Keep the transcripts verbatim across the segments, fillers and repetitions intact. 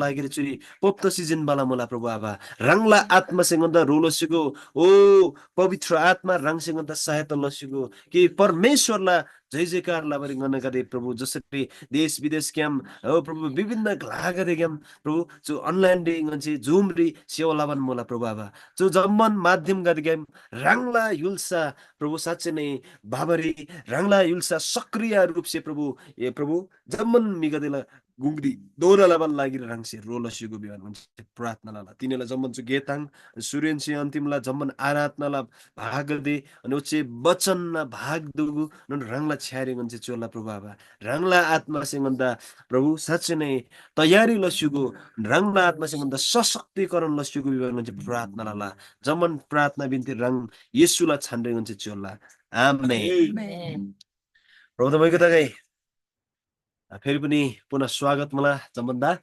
लागिरी चुरी पोप तसी जिन्‍बाला मुला प्रभु आबा। ह्राङला आत्मासे ङन्‍दा ह्रो लसीगो, ओ पवित्र आत्मा, ह्राङसे ङन्‍दा सहायता लसीगो कि परमेश्‍वरला जय जयकार लबारी ङन्‍नागदे प्रभु, जसरी देश विदेशग्‍याम, ओ प्रभु, विभिन्न ग्‍लागदेग्‍याम प्रभु, चु online री ङन्‍से Zoom री सेवा लबान मुला प्रभु आबा। चु जम्‍मान माध्यमगदेग्‍याम ह्राङला य्‍हुल्‍सा प्रभु, साँच्‍चै नै बाबारी ह्राङला य्‍हुल्‍सा सक्रिय रूपसे प्रभु, ए प्रभु, जम्‍मान म्‍हिगदेला गुङरी दोहोरा लबान लागिरी ह्राङसे ह्रो लसीगो भिबान ङन्‍से प्रार्थना लला। तिनीला जम्‍मान चु गेताङ सुरेन्‍सी अन्‍तिमला जम्‍मान आराधनाला भागदे, अनि ओच्‍छे वचनना भाग दुगु, नन ह्राङला छ्‌यारी ङन्‍से च्‍योला प्रभु आबा। ह्राङला आत्मासे ङन्‍दा प्रभु, साँच्‍चै नै तयारी लस्‍युगो, ह्राङला आत्मासे ङन्‍दा सशक्तिकरण लस्‍युगो भिबा ङन्‍से प्रार्थना लला। जम्‍मान प्रार्थना बिन्ती ह्राङ येशूला छानरी ङन्‍से च्‍योला। आमेन। आमेन। प्रभु, तपाईँको तगै फेरि पनि पुनः स्वागत मुला जम्‍मान दा।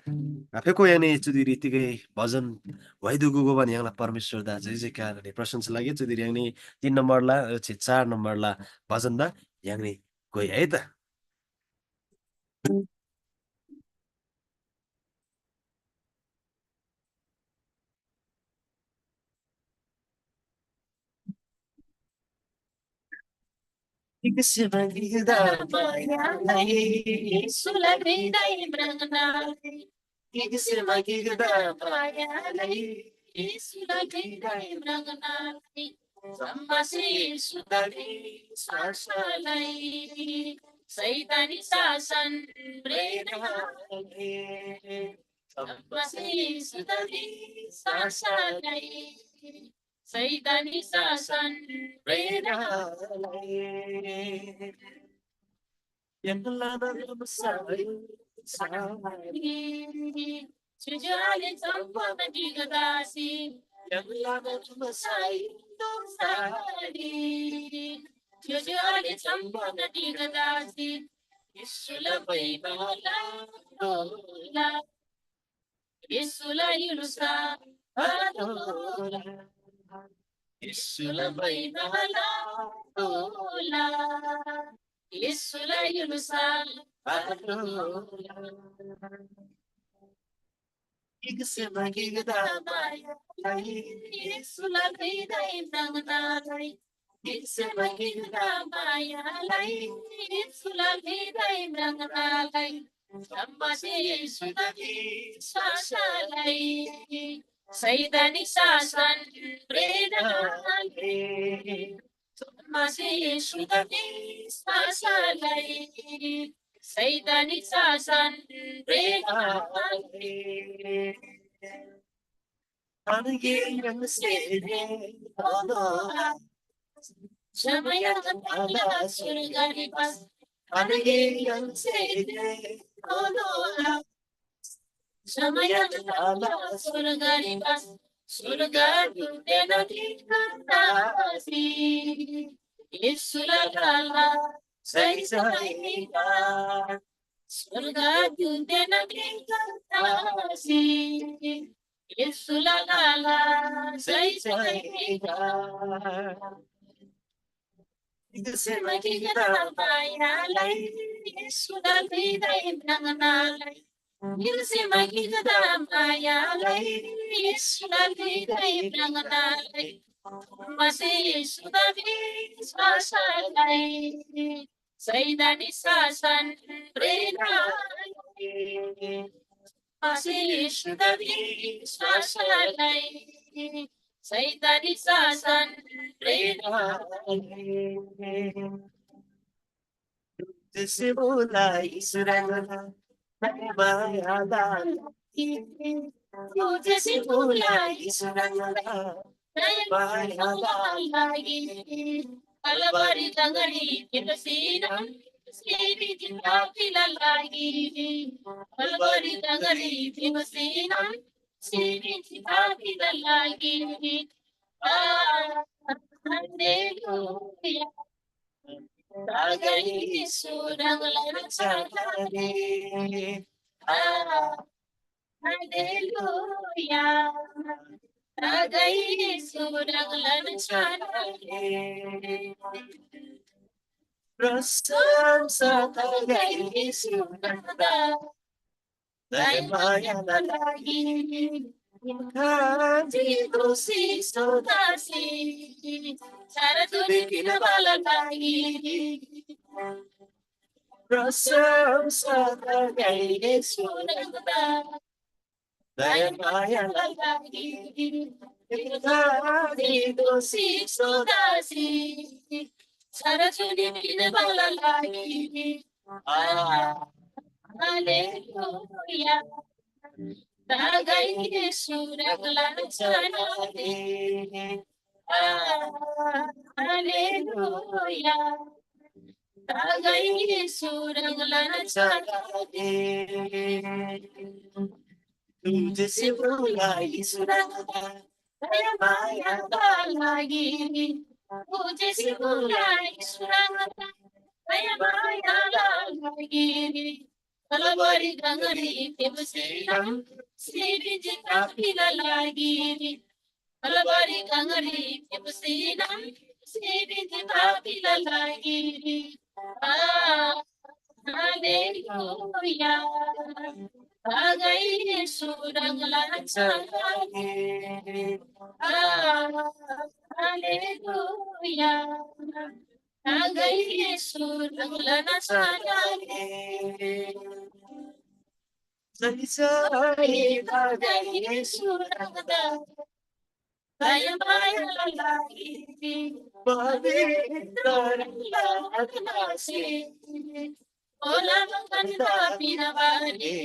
फेको यानी चुदिरी तिगै भजन वाइदुगु गोबान य्‍हाङला परमेश्‍वर दा जय जयकार अनि प्रशंसा लागि चुदिरी यानी तीन नम्बरला, ओच्‍छे चार नम्बरला भजन दा यानी कोइ है त। सैतानी शासन प्रेरणाले, तपसी सुतली सासालाई, सैतानी शासन प्रेरणाले, यमला नरम साई सारी, जुजुआले चम्पन दिगदासी, यमला नरम साई सारी, जुजुआले चम्पन दिगदासी, येशूला महिमा लतोःला। येशूला य्‍हुल्‍सा लतोःला। येशूला महिमा लतोःला। येशूला य्‍हुल्‍सा लतोःला। गिकसे मा गिकदा मायालाई, येशूला हृदय म्राङ्नालाई। गिकसे मा गिकदा मायालाई, येशूला हृदय म्राङ्नालाई। जम्‍मासे येशूदा विश्‍वासलाई, सैतानी शासन प्रेरणाले। जम्‍मासे येशूदा विश्‍वासलाई, सैतानी शासन प्रेरणाले। अनगे यंगसे रे ओनोला, जमयंग ताला सुरगारी बस। अनगे यंगसे रे ओनोला, जमयंग ताला सुरगारी बस। सुरगा दुते नदी कंदासी, येशूला ताला जय जयकार। सुरगा दुते नदी कंदासी, येशूला ताला जय जयकार। गिकसे मा गिकदा मायालाई, येशूला हृदय म्राङ्नालाई। गिकसे मा गिकदा मायालाई, येशूला हृदय म्राङ्नालाई। जम्‍मासे येशूदा विश्‍वासलाई, सैतानी शासन प्रेरणाले। जम्‍मासे येशूदा विश्‍वासलाई, सैतानी शासन प्रेरणाले। जैसे बोला इस रंगला, मैं माया लागी। तू जैसे बोला इस रंगला, मैं माया लागी। अलबारी दगरी दिवसीना, सेवी जिंदा पिला लागी। अलबारी दगरी दिवसीना, सेवी जिंदा पिला लागी। आ, हालेलुया। तागै सुरंगला चाले। आ, हालेलुया। तागै सुरंगला चाले। प्रशंसा तागै सुरंगला दयामायाला लागि, खाँचो दोसी सोतासी, छारा तुरी पिनबाला लागि, प्रशंसा गाइने सुरंगदा। दयामायाला लागि, खाँचो दोसी सोतासी, छारा तुरी पिनबाला लागि, आ, हालेलुया। तागै सुरंगला छानादे। आ, हालेलुया। तागै सुरंगला छानादे। तुझे से बोला सुरंगदा। दयामायाला लागि। तुझे से बोला सुरंगदा। दयामायाला लागि। कलवरी गङरी फेप्‍सीनम सिबिन्‍जी पापीला लागि। कलवरी गङरी फेप्‍सीनम सिबिन्‍जी पापीला लागि। आ, हालेलुया। तागै सुरंगला छानादे। आ, हालेलुया। तागै सुरंगला छानादे। जय जय तागै सुरंगदा। दयामायाला लागि, पवित्र रंगला अगलासे, ओला मगन्दा पिनबारी।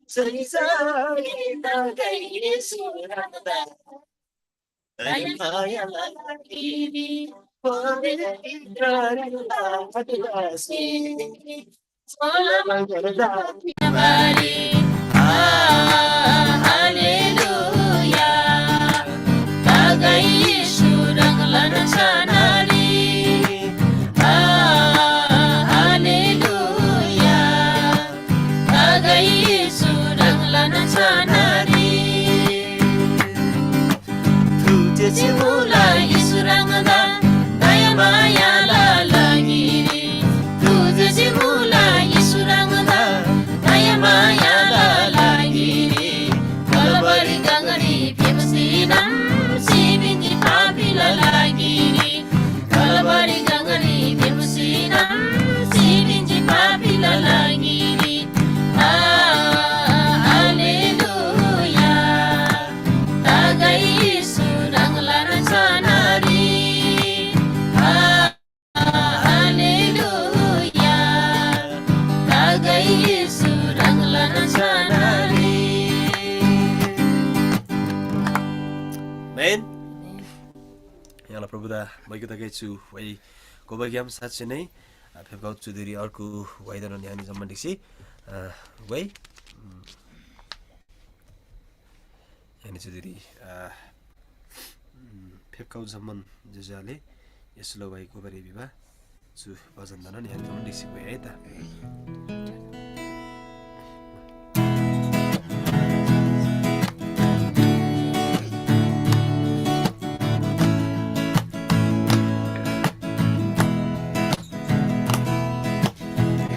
जय जय तागै सुरंगदा। दयामायाला लागि, पवित्र रंगला अगलासे, ओला मगन्दा पिनबारी। आ, हालेलुया। तागै सुरंगला छानादे। आ, हालेलुया। तागै सुरंगला छानादे। तुझे से मुला सुरंगदा दयामायाला लागिरी। तुझे से मुला सुरंगदा दयामायाला लागिरी। कलवरी गङरी फेप्‍सीनम सिबिन्‍जी पापीला लागिरी। कलवरी गङरी फेप्‍सीनम सिबिन्‍जी पापीला लागिरी। आ, हालेलुया। तागै सुरंगला छानादे। आ, हालेलुया। तागै सुरंगला छानादे। आमेन। य्‍हाङला प्रभुदा मैके तगै छु वै गोबाग्‍याम साँच्‍चै नै, आ, फेप्‍खउ चुधुरी अर्को वैदान न्‍यानी जम्‍मान ढिक्‍सी, आ, वै, उम्, न्‍यानी चुधुरी, आ, उम्, फेप्‍खउ जम्‍मान ज्‍योज्‍यो आले येशूला वै गोबारी भिबा चु भजनदान न्‍यानी जम्‍मान ढिक्‍सी वै है त।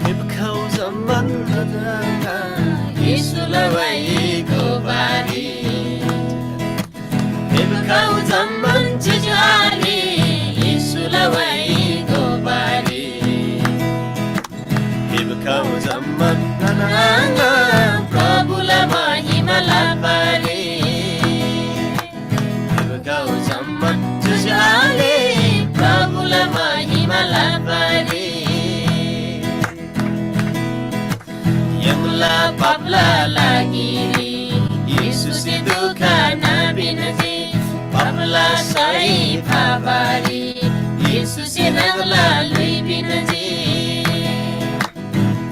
फेप्‍खउ जम्‍मान ङादा येशूला वै गोबारी। फेप्‍खउ जम्‍मान ज्‍योज्‍यो आले येशूला वै गोबारी। फेप्‍खउ जम्‍मान ङादा प्रभुला महिमा लबारी। फेप्‍खउ जम्‍मान ज्‍योज्‍यो आले प्रभुला महिमा लबारी। य्‍हाङला पापला लागिरी येशूसे दुख नापिन्‍जी। पापला सय फाबारी येशूसे ह्राङला ल्‍हुइ पिन्‍जी।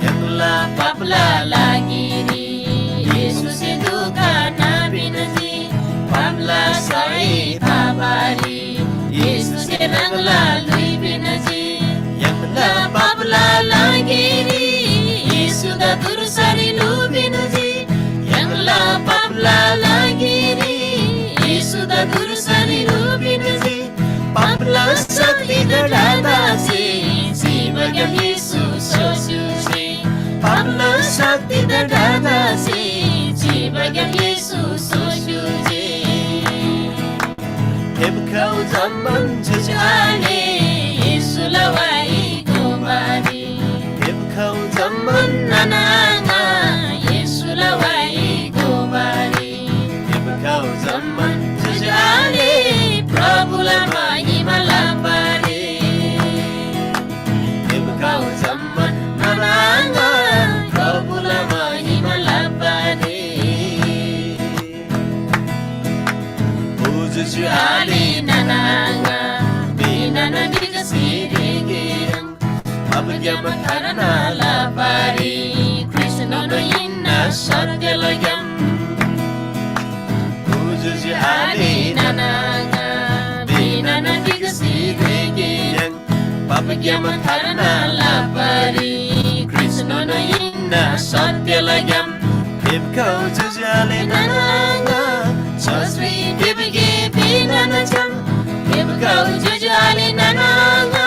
य्‍हाङला पापला लागिरी येशूसे दुख नापिन्‍जी। पापला सय फाबारी येशूसे ह्राङला ल्‍हुइ पिन्‍जी। य्‍हाङला पापला लागिरी येशूदा क्रुसरी ल्‍हुपिन्‍जी। य्‍हाङला पापला लागिरी येशूदा क्रुसरी ल्‍हुपिन्‍जी। पापला शक्तिदा ढादा जे जीवग्‍याम येशू सोस्‍युजी। पापला शक्तिदा ढादासे चिबाग्‍याम येशू सोस्‍युजी। फेप्‍खउ जम्‍मान जुजु आले येशूला वाइ गोबारी। फेप्‍खउ जम्‍मान नाना आङा येशूला वाइ गोबारी। फेप्‍खउ जम्‍मान जुजु आले प्रभुला महिमा लबारी। फेप्‍खउ जम्‍मान नाना आङा प्रभुला महिमा लबारी। ओ जुजु आले नाना आङा, बिनाना बिगसी रेगेरङ। पापग्‍याम थार्ना लबारी, ख्रीष्‍टनोन हिन्‍ना सत्‍यला ग्‍याम। ओ जुजु आले नाना आङा, बिनाना बिगसी रेगेरङ। पापग्‍याम थार्ना लबारी, ख्रीष्‍टनोन हिन्‍ना सत्‍यला ग्‍याम। फेप्‍खउ जुजु आले नाना आङा, ससरी फेप्‍गे बिनाना छ्‌याम। फेप्‍खउ जुजु आले नाना आङा,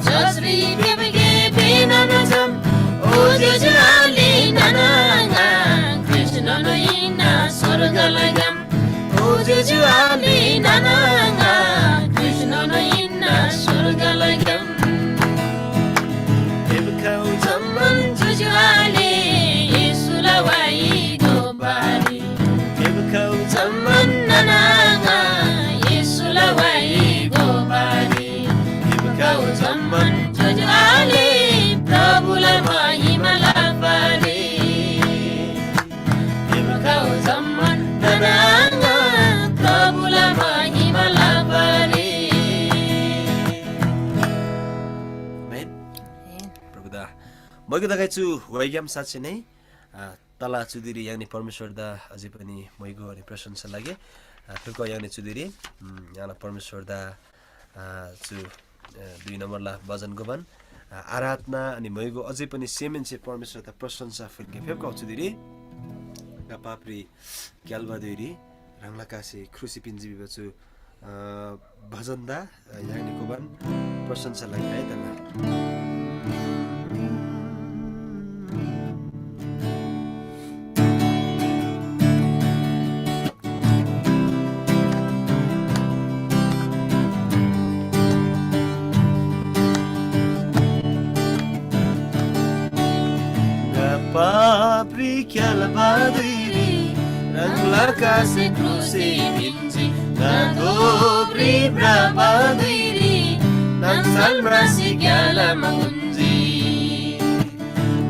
ससरी फेप्‍गे बिनाना छ्‌याम। ओ जुजु आले नाना आङा, ख्रीष्‍टनोन हिन्‍ना स्‍वर्गला ग्‍याम। ओ जुजु आले नाना आङा, ख्रीष्‍टनोन हिन्‍ना स्‍वर्गला ग्‍याम। फेप्‍खउ जम्‍मान जुजु आले येशूला वाइ गोबारी। फेप्‍खउ जम्‍मान नाना आङा येशूला वाइ गोबारी। फेप्‍खउ जम्‍मान जुजु आले प्रभुला महिमा लबारी। फेप्‍खउ जम्‍मान नाना आङा प्रभुला महिमा लबारी। आमेन। प्रभुदा मोइगो तगै चु वाइग्‍याम साँच्‍ची नै, आ, तला चुदिरी याङ्नी परमेश्‍वरदा अझै पनि मोइगो अनि प्रशंसा लागे। आ, फेप्‍खउ याङ्नी चुदिरी, उम्, याङ्ना परमेश्‍वरदा आ, चु, आ, दुई नम्‍बरला भजन गोबान, आ, आराधना अनि मोइगो अझै पनि सेमहेन्‍से परमेश्‍वरदा प्रशंसा फुल्‍गे। फेप्‍खउ चुदिरी ङा पापरी क्‍याल्‍बा धुइरी ह्राङला कासे ख्रुसी पिन्‍जी भिबा चु, आ, भजनदा, आ, याङ्नी गोबान प्रशंसा लगे है तना। ङा पापरी क्‍याल्‍बा धुइरी ह्राङला कासे क्रुसरी पिन्‍जी। ङा दोब्री भ्रबा धुइरी नाङसल म्रासी ग्‍यालामा उन्‍जी।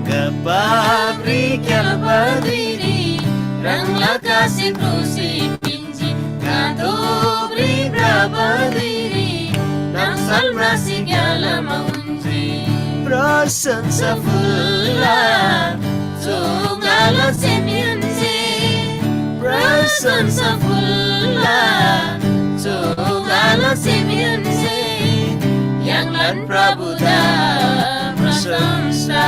ङा पापरी क्‍याल्‍बा धुइरी ह्राङला कासे क्रुसरी पिन्‍जी। ङा दोब्री भ्रबा धुइरी नाङसल म्रासी ग्‍यालामा उन्‍जी। प्रशंसा फुल्‍ला चु ङाला सेमहेन्‍से, प्रशंसा फुल्‍ला चु ङाला सेमहेन्‍से, य्‍हाङलान प्रभुदा प्रशंसा।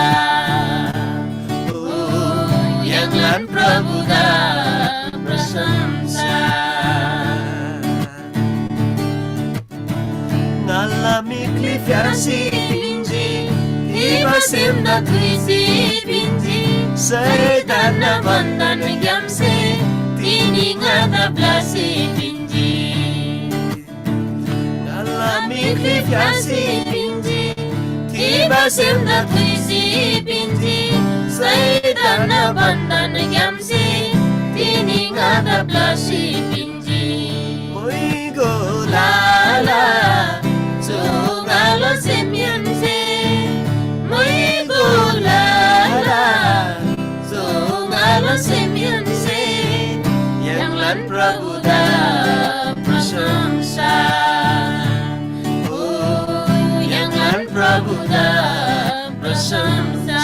ओ, य्‍हाङलान प्रभुदा प्रशंसा। ङाला मिखली फ्‍यासी पिन्‍जी, तिबा सेमदा थुइसी पिन्‍जी। शैतानना बन्‍धनग्‍यामसे तिनी ङादा ब्‍लसी पिन्‍जी। ङाला मिखरी फ्‍यासी पिन्‍जी, तिबा सेमदा थुइसी पिन्‍जी। शैतानना बन्‍धनग्‍यामसे तिनी ङादा ब्‍लसी पिन्‍जी। मोइगो लाला, चु ङाला सेमहेन्‍से। मोइगो लाला, चु ङाला सेमहेन्‍से। य्‍हाङलान प्रभुदा प्रशंसा। ओ, य्‍हाङलान प्रभुदा प्रशंसा।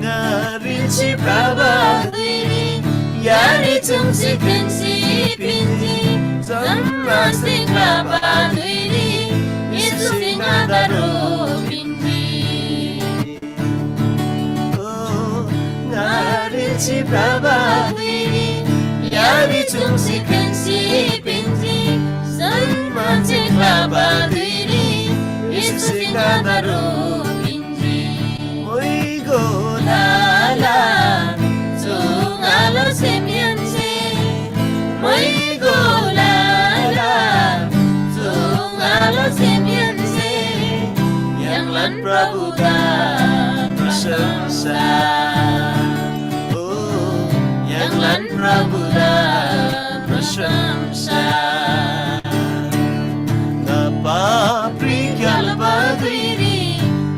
ङा रिल्‍सी भ्रबा धुइरी यारी चुङ्सी क्रेन्‍सी पिन्‍जी। जम्‍मासे भ्रबा धुइरी येशूसे ङादा ह्रो पिन्‍जी। ओ, ङा रिल्‍सी भ्रबा धुइरी यारी चुङ्सी क्रेन्‍सी पिन्‍जी। जम्‍मासे भ्रबा धुइरी येशूसे ङादा ह्रो प्रभुदा प्रशंसा। ओ, य्‍हाङलान प्रभुदा प्रशंसा। ङा पापरी ग्‍याल्‍बा धुइरी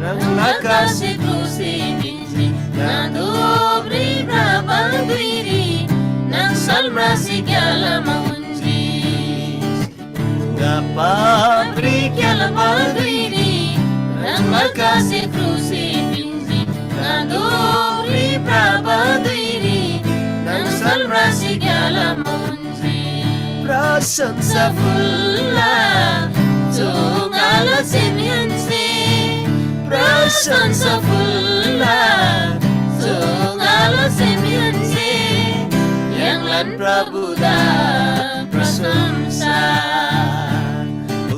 ह्राङला कासे क्रुसरी पिन्‍जी। ङा दोब्री भ्रबा धुइरी ह्राङ सल्‍मसे ग्‍यालामा उन्‍जी। ङा पापरी ग्‍यालामा धुइरी ह्राङला कासे क्रुसरी पिन्‍जी। ङा दोब्री भ्रबा धुइरी ह्राङ सल्‍मसे ग्‍यालामा उन्‍जी। प्रशंसा फुल्‍ला चु ङाला सेमहेन्‍से, प्रशंसा फुल्‍ला चु ङाला सेमहेन्‍से, य्‍हाङलान प्रभुदा प्रशंसा। ओ,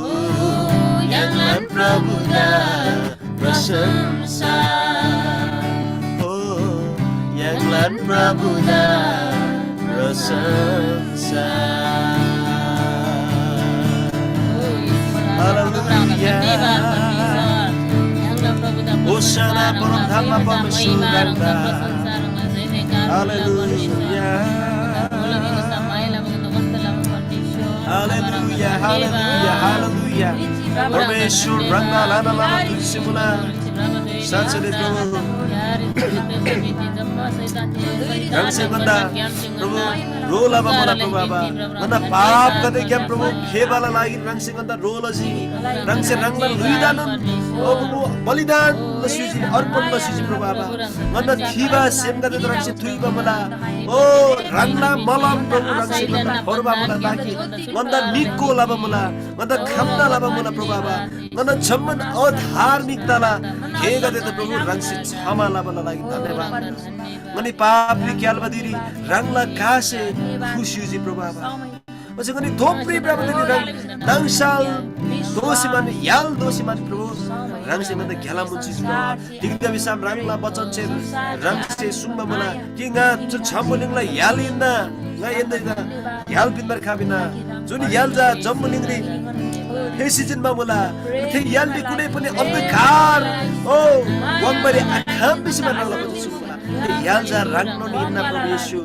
य्‍हाङलान प्रभुदा प्रशंसा। ओ, य्‍हाङलान प्रभुदा प्रशंसा। हालेलुया। ओसाना परमधाममा परमेश्वर राख्दा। हालेलुया। Hallelujah, hallelujah, hallelujah. परमेश्वर ह्राङदा ल्‍हाना ल्‍हाना तुजिसे मुला। साँच्‍चीले प्रभु, ह्राङसे ङन्‍दा प्रभु ह्रो लबा मुला प्रभु आबा। ङन्‍दा पापगदेग्‍याम प्रभु फेबाला लागि ह्राङसे ङन्‍दा ह्रो लजी। ह्राङसे ह्राङला ल्‍हुइदानोन ओ प्रभु बलिदान लसी, अर्पण लसी प्रभु आबा। ङन्‍दा थिबा सेमगदेदा ह्राङसे थुइबा मुला। ओ ह्राङला मलम प्रभु ह्राङसे ङन्‍दा फोर्बा मुला, ताकि ङन्‍दा निको लबा मुला, ङन्‍दा खम्‍ना लबा मुला प्रभु आबा। ङन्‍दा जम्‍मान अधार्मिकताला गेगदेदा प्रभु ह्राङसे क्षमा लबाला लागि धन्‍यवाद। ङनी पापरी क्‍याल्‍बा धुइरी ह्राङला कासे खुसी युजी प्रभु आबा। ओच्‍छे ङनी धोपरी भ्रबा धुइरी ह्राङ नाङसल दोःसी मान, य्‍हाल दोःसी मान प्रभु ह्राङसे ङन्‍दा ग्‍यालाम उन्‍सी प्रभु। तिग्‍दा भिसम ह्राङला वचनसे ह्राङसे सुङ्बा मुला कि ङा चु जम्‍बुलिङला य्‍हाल हिन्‍ना, ङा एन्‍दा य्‍हाल पिन्‍बार खबा हिन्‍ना। जुन य्‍हाल चा जम्‍बुलिङरी फेसी जिन्‍बा मुला, थे य्‍हालरी कुनै पनि अन्धकार, ओ, वाङ्बारी आखम भिसी मान ह्राङला वचन सुङ्बा मुला। थे य्‍हाल चा ह्राङनोन हिन्‍ना प्रभु येशू।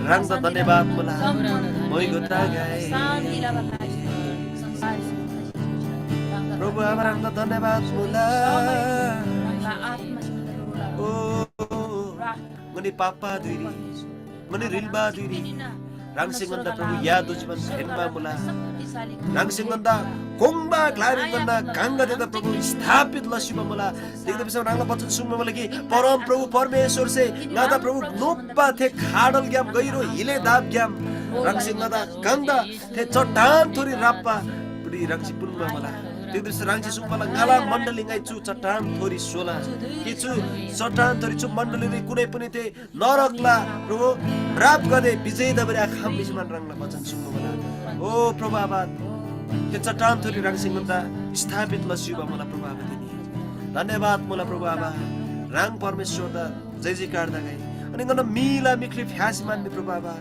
ह्राङदा धन्‍यवाद मुला। मोइगो तागै। प्रभु आबा ह्राङदा धन्‍यवाद मुला। ओ, ङनी पापा धुइरी, ङनी रिल्‍बा धुइरी ह्राङसे ङन्‍दा प्रभु या दोजीमान फेन्‍बा मुला। ह्राङसे ङन्‍दा कोङ्बा ग्‍लारी ङन्‍ना काङगदेदा प्रभु स्थापित लसीबा मुला। तिग्‍दा भिसम ह्राङला वचन सुङ्बा मुला कि परम प्रभु परमेश्‍वरसे ङादा प्रभु नोप्‍बा थे खाडलग्‍याम गहिरो हिले दापग्‍याम ह्राङसे ङादा काङदा थे चट्टानथोरी राप्‍बारी ह्राङसे पुन्‍बा मुला। तिग्‍दा भिसम ह्राङसे सुङ्बा मुला, ङाला मण्‍डली ङाइ चु चट्टानथोरी स्‍होला कि चु चट्टानथोरी चु मण्‍डलीरी कुनै पनि थे नरकला प्रभु म्रापगदे विजय तबारी आखम भिसी मान ह्राङला वचन सुङ्बा मुला। ओ प्रभु आबा, थे चट्टानथोरी ह्राङसे ङन्‍दा स्थापित लसी युबा मुला प्रभु आबा तिनी। धन्‍यवाद मुला प्रभु आबा। ह्राङ परमेश्‍वरदा जय जयकार तगै। अनि ङन्‍ना मीला मिख्री फ्‍यासी मान्‍नी प्रभु आबा।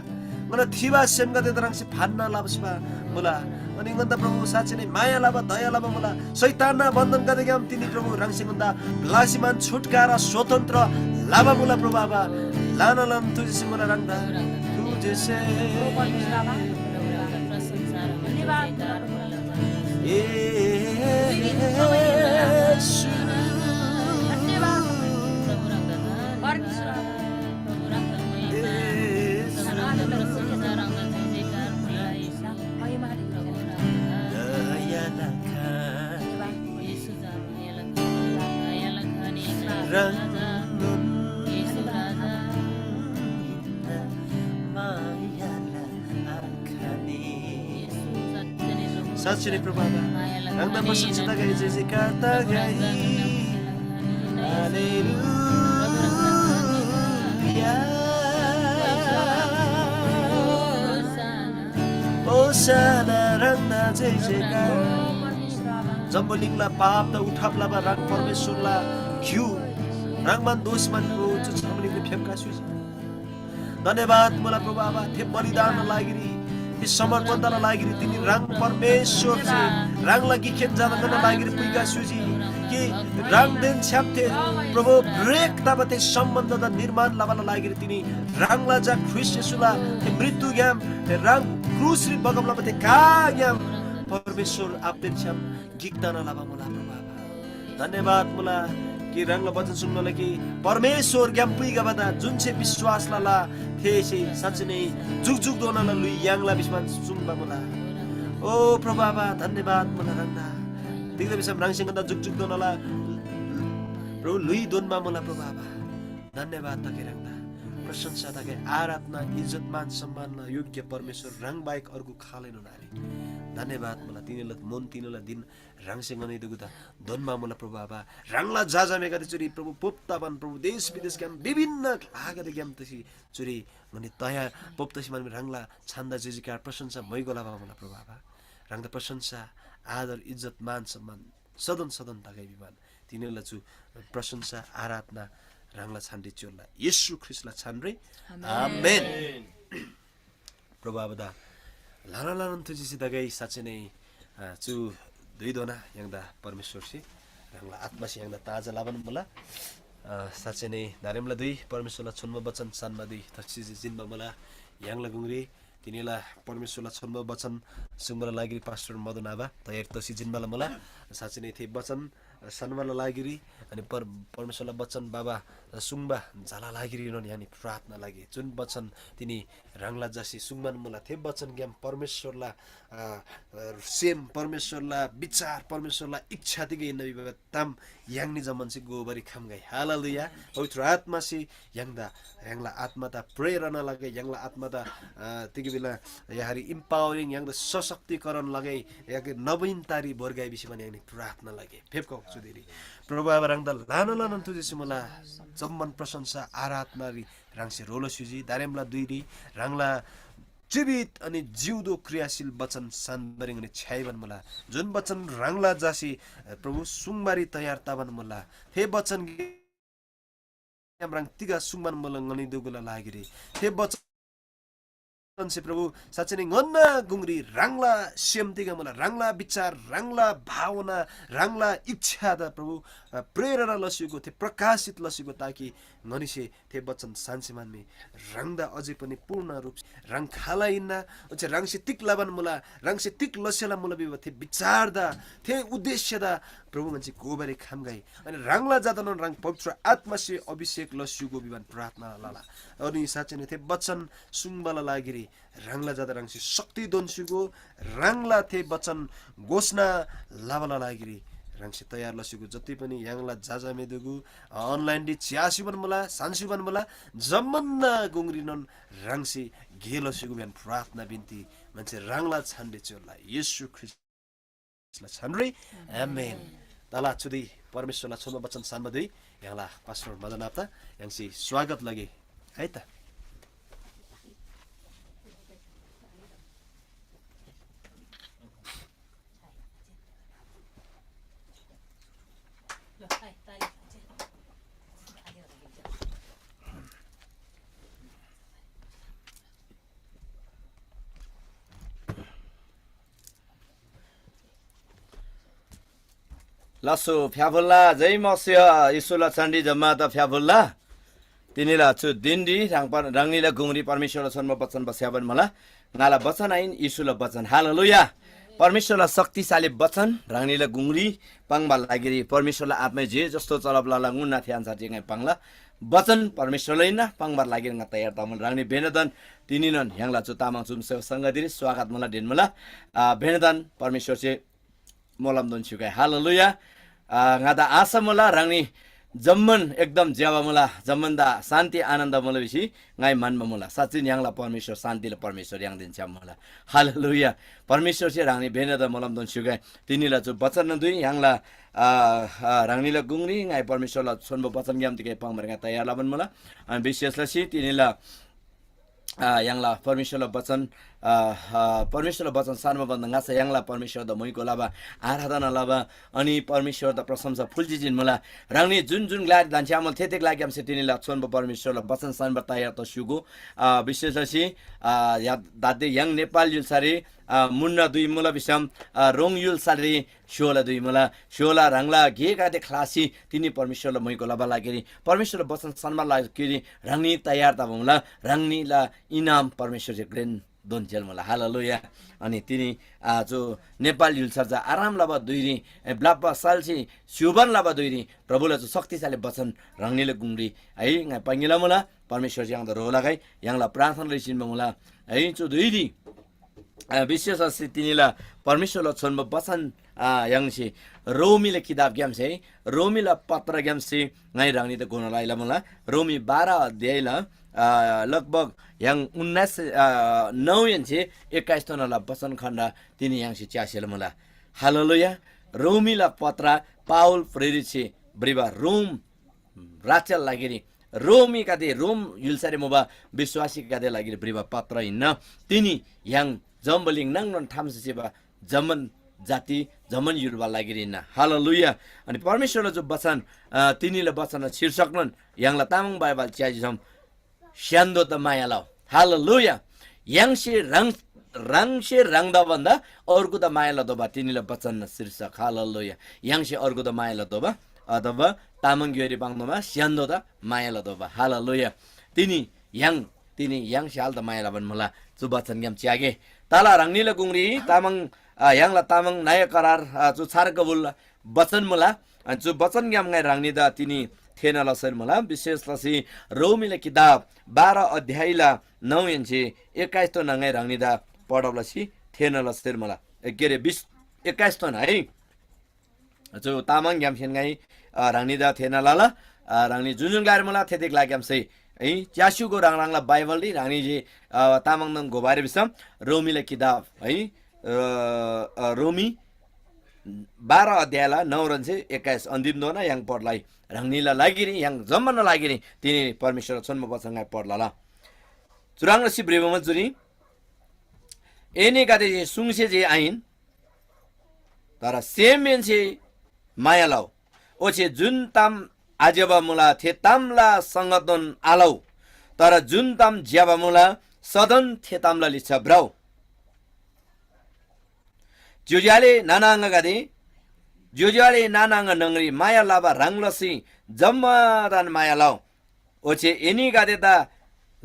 ङन्‍ना थिबा सेमगदेदा ह्राङसे फान्‍ना लबा मुला। अनि ङन्‍दा प्रभु साँच्‍चै नै माया लबा, दया लबा मुला। शैतानना बन्‍धनगदेग्‍याम तिनी प्रभु ह्राङसे ङन्‍दा ब्‍लासी मान छुटकारा स्वतन्त्र लबा मुला प्रभु आबा। ल्‍हाना ल्‍हाना तुजिसे मुला ह्राङदा। तुजिसे। धन्‍यवाद। येशू। धन्‍यवाद। येशू। दया लखा। ह्राङनोन मायाला आँखानी। साँच्‍चै नै प्रभु आबा, ह्राङदा प्रशंसा तगै, जय जयकार तगै। हालेलुया। ओसाना ह्राङदा जय जयकार। जम्‍बुलिङला पापदा उठाब लबा ह्राङ परमेश्‍वरला घ्‍यु ह्राङमान दोष मान चु जम्‍बुलिङरी फेप्‍का स्‍युजी। धन्‍यवाद मुला प्रभु आबा, थे बलिदानला लागिरी, थे समर्पणताला लागिरी तिनी ह्राङ परमेश्‍वर ह्राङला गिकखेन जादा ङन्‍ना लागिरी पुइका स्‍युजी। कि ह्राङदेन छ्‌याम थे प्रभु ब्रेक तबा थे सम्बन्धदा निर्माण लबाला लागिरी तिनी ह्राङला झा ख्रीष्‍ट येशूला थे मृत्युग्‍याम थे ह्राङ क्रुसरी बगब लबा थे काग्‍याम परमेश्‍वर आबादेन छ्‌याम गिक तना लबा मुला प्रभु आबा। धन्‍यवाद मुला कि ह्राङला वचन सुङ्मुला कि परमेश्‍वरग्‍याम पुइखबादा जुन छे विश्‍वास लला थेसे साँच्‍चै नै जुकजुकधोनाला ल्‍हुइ याङ्ला भिसी सुङ्बा मुला। ओ प्रभु आबा, धन्‍यवाद मुला ह्राङदा। तिग्‍दा भिसम ह्राङसे ङन्‍दा जुकजुकधोनाला प्रभु ल्‍हुइ दोन्‍बा मुला प्रभु आबा। धन्‍यवाद तगे ह्राङदा। प्रशंसा तगे, आराधना, इज्‍जत, मान सम्मानला योग्य परमेश्‍वर ह्राङ बाहेक अर्गु खालैनोन आरे। धन्‍यवाद मुला तिनीला मन, तिनीला दिन ह्राङसे ङनी दुगुदा दोन्‍बा मुला प्रभु आबा। ह्राङला जाजामेगदे चुरी प्रभु पोप तबान प्रभु देश विदेशग्‍याम विभिन्न ग्‍लागदेग्‍याम तसी चुरी ङनी तयार पोप तसी मानमी ह्राङला छान्दा जयजयकार प्रशंसा मैगो लबा मुला प्रभु आबा। ह्राङदा प्रशंसा, आदर, इज्‍जत, मान सम्मान सदन सदन तगै विमान तिनीला चु प्रशंसा आराधना ह्राङला छानरी च्‍योल्‍ला येशू ख्रीष्‍टला छानरी। आमेन। प्रभु आबादा ल्‍हाना ल्‍हानान थुजिसी तगै साँच्‍चै नै, अ, चु धुइधोना य्‍हाङदा परमेश्‍वरसे ह्राङला आत्‍मासे य्‍हाङदा ताजा लबान मुला। अ, साँच्‍चै नै दारेमला धुइ परमेश्‍वरला छोन्‍बो वचन सान्‍बा धुइ थसिसी जिन्‍बा मुला। य्‍हाङला गुङरी तिनीला परमेश्‍वरला छोन्‍बो वचन सुङ्बाला लागिरी पास्‍टर मदन आबा तयार तसी जिन्‍बाला मुला। साँच्‍चै नै थे वचन सान्‍बाला लागिरी अनि पर-, परमेश्‍वरला वचन बाबा सुङ्बा झाला लागिरीनोन य्‍हाङनी प्रार्थना लगे। जुन वचन तिनी ह्राङला जसी सुङ्बान मुला, थे वचनग्‍याम परमेश्‍वरला, अ, अ, सेम, परमेश्‍वरला विचार, परमेश्‍वरला इच्छा तिग हिन्‍ना भिबा ताम य्‍हाङनी जम्‍मानसे गोबारी खम्‍गै। हालेलुया। पवित्र आत्‍मासे य्‍हाङदा, य्‍हाङला आत्‍मादा प्रेरणा लगे, य्‍हाङला आत्‍मादा, अ, तिग भिला यहाँरी इम्पावरिङ, य्‍हाङदा सशक्तिकरण लगे, य्‍हाङके नवीन तारी भोर्गाई भिसी भने य्‍हाङनी प्रार्थना लगे। फेप्‍खउ चुदिरी। प्रभु आबा ह्राङदा ल्‍हाना ल्‍हानान तुजिसी मुला। जम्‍मान प्रशंसा आराधनारी ह्राङसे रोलो स्‍युजी, दारेमला धुइरी ह्राङला जीवित अनि जिउँदो क्रियाशील वचन सान्‍बारी ङनी छ्‌याइबान मुला। जुन वचन ह्राङला जासी, अ, प्रभु सुङ्बारी तयार तबान मुला। थे वचन ह्राङ तिग सुङ्बान मुला ङनी दुगुला लागिरी। थे वचन से प्रभु साँच्‍चै नै ङन्‍ना गुङरी ह्राङला सेम तिग मुला, ह्राङला विचार, ह्राङला भावना, ह्राङला इच्छादा प्रभु, अ, प्रेरणा लसीगो, थे प्रकाशित लसीगो, ताकि ङनीसे थे वचन सान्‍सी मानमी ह्राङदा अझै पनि पूर्ण रूप ह्राङ खाला हिन्‍ना, ओच्‍छे ह्राङसे तिग लबान मुला, ह्राङसे तिग लसेला मुला भिबा थे विचारदा, थे उद्देश्यदा प्रभु ङन्‍से गोबारी खम्‍गै। अनि ह्राङला जादानोन ह्राङ पवित्र आत्‍मासे अभिषेक लस्‍युगो भिबान प्रार्थना लला। अनि साँच्‍चै नै थे वचन सुङ्बाला लागिरी ह्राङला जादा ह्राङसे शक्ति दोन्‍स्‍युगो, ह्राङला थे वचन घोषणा लबाला लागिरी ह्राङसे तयार लस्‍युगो। जति पनि य्‍हाङला जाजामेदुगु, अ, अनलाइनरी च्‍यास्‍युबान मुला, सान्‍स्‍युबान मुला, जम्‍मानना गुङरीनोन ह्राङसे गे लस्‍युगो भिबान प्रार्थना बिन्‍ती ङन्‍से ह्राङला छानरी च्‍योल्‍ला येशू ख्रीष्‍ट ला छानरी। आमेन। तला चुदि परमेश्‍वरला छोन्‍बो वचन सान्‍बा धुइ य्‍हाङला पास्‍टर मदन आप्‍ता य्‍हाङसे स्वागत लगे है त। लासो फ्‍याफुल्‍ला, जय मसीह, येशूला छानरी जम्‍मादा फ्‍याफुल्‍ला। तिनीला चु दिनरी ह्राङ पर-, ह्राङनीला गुङरी परमेश्‍वरला छोन्‍बो वचन बस्‍याबान मुला। ङाला वचन आहिन, येशूला वचन। हालेलुया। परमेश्‍वरला शक्तिशाली वचन ह्राङनीला गुङरी पाङ्बा लागिरी परमेश्‍वरला आत्‍मासे जे जस्तो चलब लला ङुन्‍ना थे अन्‍छार जे ङाइ पाङ्ला। वचन परमेश्‍वरला हिन्‍ना, पाङ्बार लागिरी ङा तयार तमुला। ह्राङनी भेनदन तिनीनन य्‍हाङला चु तामाङ चुम सेवा संगतिरी स्वागत मुला, ढिन मुला। आ, भेनदन परमेश्‍वरसे मोलम दोन स्‍युगै। हालेलुया। आ, ङादा आशा मुला ह्राङनी जम्‍मान एकदम ज्‍यबा मुला, जम्‍मानदा शान्ति आनन्द मुला भिसी ङाइ म्‍हन्‍बा मुला। साँच्‍चिन य्‍हाङला परमेश्‍वर शान्तिला परमेश्‍वर य्‍हाङदेन छ्‌याम मुला। हालेलुया। परमेश्‍वरसे ह्राङनी भेनदा मोलम दोन स्‍युगै। तिनीला चु वचन दुइ य्‍हाङला, आ, आ, ह्राङनीला गुङरी ङाइ परमेश्‍वरला छोन्‍बो वचनग्‍याम तिगै पाङ्‌बारी ङाइ तयार लबान मुला। अनि विशेष लसी तिनीला आ, य्‍हाङला परमेश्‍वरला वचन, आ, आ, परमेश्‍वरला वचन सान्‍बा भन्‍दा ङाच्‍छा य्‍हाङला परमेश्‍वरदा म्‍हुइको लबा, आराधना लबा, अनि परमेश्‍वरदा प्रशंसा फुल्‍जी जिन्‍मुला। ह्राङनी जुन जुन ग्‍लारी धन्‍छ्‌यामल थे थे ग्‍लाग्‍यामसे तिनीला छोन्‍बो परमेश्‍वरला वचन सान्‍बा तयार तस्‍युगु। आ, विशेष लसी, आ, या दाते य्‍हाङ नेपाल य्‍हुल्‍सारी अ, मुन्‍ना धुइ मुला भिसम, अ, रोङ य्‍हुल्‍सारी स्‍य्‍होला धुइ मुला। स्‍य्‍होला ह्राङला गेगदे ख्‍लासी तिनी परमेश्‍वरला मुइको लबा लागिरी, परमेश्‍वरला बचन सन्‍बा लागिरी ह्राङनी तयार तबा मुला। ह्राङनीला इनाम परमेश्‍वरसे घ्रेन दोन जेल मुला। हालेलुया। अनि तिनी, अ, जो नेपाल य्‍हुल्‍सार चा आराम लबा धुइरी, ए, ब्‍लप्‍बा साल्‍सी स्‍य्‍हूबान लबा धुइरी प्रभुला जो शक्तिशाली बचन ह्राङनीला गुङरी, है, ङाइ पाङ्गिला मुला। परमेश्‍वरसे य्‍हाङदा ह्रो लगै, य्‍हाङला प्रार्थना लैसिन्‍बा मुला। है, चु धुइरी अ, विशेष लसी तिनीला परमेश्‍वरला छोन्‍बो बचन, अ, य्‍हाङसे रोमीला किताबग्‍यामसे, रोमीला पत्रग्‍यामसे ङाइ ह्राङनीदा घोना लइला मुला। रोमी बाह्र अध्यायला, अ, लगभग य्‍हाङ उन्नाइस, अ, नौहेन्‍से एक्काइस तोनाला बचन खण्ड तिनी य्‍हाङसे च्‍यासेला मुला। हालेलुया। रोमीला पत्र पावल प्रेरितसे भ्रिबा रोम राज्‍यला लागिरी रोमीगदे, रोम य्‍हुल्‍सारी मुबा विश्‍वासीगदे लागिरी भ्रिबा पत्र हिन्‍ना। तिनी य्‍हाङ जम्‍बुलिङ नाङनोन थाम्‍सी चिबा जम्‍मान जाति, जम्‍मान य्‍हुलबा लागिरी हिन्‍ना। हालेलुया। अनि परमेश्‍वरला जो बचन, अ, तिनीला बचनला शीर्षकनोन य्‍हाङला तामाङ बाइबल च्‍याजी छम स्‍य्‍हान्‍दोदा माया लउ। हालेलुया। य्‍हाङसे ह्राङ, ह्राङसे ह्राङदा भन्‍दा अर्गुदा माया लतोःबा तिनीला बचनना शीर्षक। हालेलुया। य्‍हाङसे अर्गुदा माया लतोःबा अथवा तामाङ ग्‍योइरी पाङ्तोःबा स्‍य्‍हान्‍दोदा माया लतोःबा। हालेलुया। तिनी य्‍हाङ, तिनी य्‍हाङसे हालदा माया लबान मुला। चु बचनग्‍याम च्‍यागे। तला ह्राङनीला गुङरी तामाङ, अ, य्‍हाङला तामाङ नयाँ करार, अ, चु छार कबुल बचन मुला। अनि चु बचनग्‍याम ङाइ ह्राङनीदा तिनी थेःना लसेर मुला। विशेष लसी रोमीला किताब बाह्र अध्यायला नौहेन्‍से एक्काइस तोना ङाइ ह्राङनीदा पढब लसी थेःना लसेर मुला। ए, के अरे, बिस, एक्काइस तोना है। चु तामाङग्‍यामसेन ङाइ, अ, ह्राङनीदा थेःना लला। अ, ह्राङनी जुन जुन ग्‍लारी मुला थेथे ग्‍लाग्‍यामसे है, च्‍यास्‍युगो ह्राङ ह्राङला बाइबलरी ह्राङनी जे, अ, तामाङदङ घोबारी भिसम रोमीला किताब है, अ, अ, रोमी बाह्र अध्यायला नौहेन्‍से एक्काइस अन्तिमधोना य्‍हाङ पढ्‍लाई। ह्राङनीला लागिरी, य्‍हाङ जम्‍मानला लागिरी तिनी परमेश्‍वरला छोन्‍बो बचन ङाइ पढ्‍लाला। चुह्रङ् लसी भ्रिबा मुला चुरी, एनीगदे जे सुङसे जे आहिन, तर सेमहेन्‍से माया लउ। ओच्‍छे जुन ताम आज्‍यबा मुला, थे तामला संगतनोन आलउ, तर जुन ताम ज्‍यबा मुला, सदन थे तामला लिच्‍छा भ्रउ। ज्‍योज्‍यो आले नाना आङागदे, ज्‍योज्‍यो आले नाना आङा न्‍हङरी माया लबा ह्रङ् लसी जम्‍मादान माया लउ। ओच्‍छे एनीगदेदा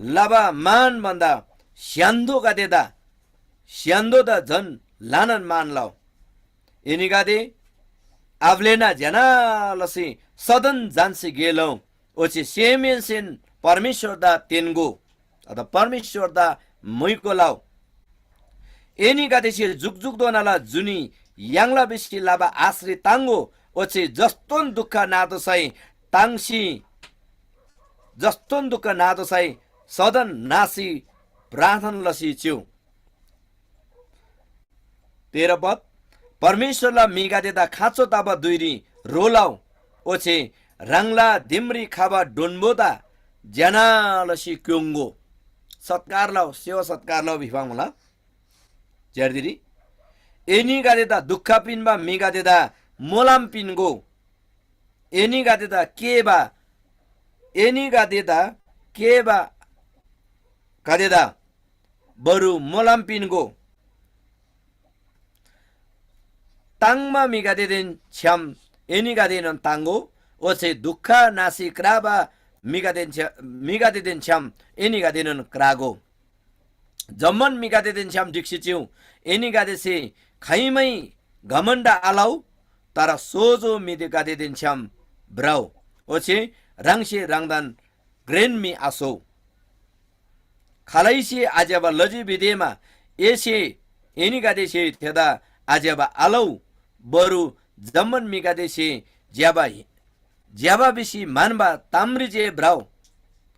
लबा मान भन्‍दा स्‍य्‍हान्‍दोगदेदा, स्‍य्‍हान्‍दोदा झन ल्‍हानान मान लउ। एनीगदे आब्‍लेना ज्‍यना लसी सदन झान्‍सी गे लउ। ओच्‍छे सेमहेन्‍सेन परमेश्‍वरदा तेन्‍गो, अथवा परमेश्‍वरदा म्‍हुइको लउ। एनीगदेसे जुकजुकधोनाला जुनी याङ्ला भिसी लबा आशरी ताङ्‍गो, ओच्‍छे जस्‍तोन दुख नातोःसै ताङ्सी, जस्‍तोन दुख नातोःसै सदन नासी प्रार्थना लसी चिउ। तेह्र पद, परमेश्‍वरला म्‍हिगदेदा खाँचो तबा धुइरी ह्रो लउ, ओच्‍छे ह्राङला दिमरी खबा डोन्‍बोदा ज्‍यना लसी क्‍योङ्‍गो। सत्‍कार लउ, सेवा सत्‍कार लउ भिबा मुला। च्‍यार्दीरी एनीगदेदा दुख पिन्‍बा म्‍हिगदेदा मोलम पिन्‍गो। एनीगदेदा केबा, एनीगदेदा केबा गदेदा बरु मोलम पिन्‍गो। ताङ्‍बा म्‍हिगदेदेन छ्‌याम एनीगदेएनोन ताङ्‍गो, ओच्‍छे दुख नासी क्राबा म्‍हिगदेन छ्‌या-, म्‍हिगदेदेन छ्‌याम एनीगदेएनोन क्रागो। जम्‍मान म्‍हिगदेदेन छ्‌याम ढिक्‍सी चिउ। एनीगदेसे खाइमै घमण्‍ड आलउ, तर सोजो म्‍हिगदेदेन छ्‌याम भ्रउ, ओच्‍छे ह्राङसे ह्राङदान घ्रेन म्‍हि आस्‍होउ। खालैसे आज्‍यबा लजी भिदेमा एसे, एनीगदेसे थेदा आज्‍यबा आलउ, बरु जम्‍मान म्‍हिगदेसे ज्‍यबा, ज्‍यबा भिसी म्‍हन्‍बा तामरी जे भ्रउ।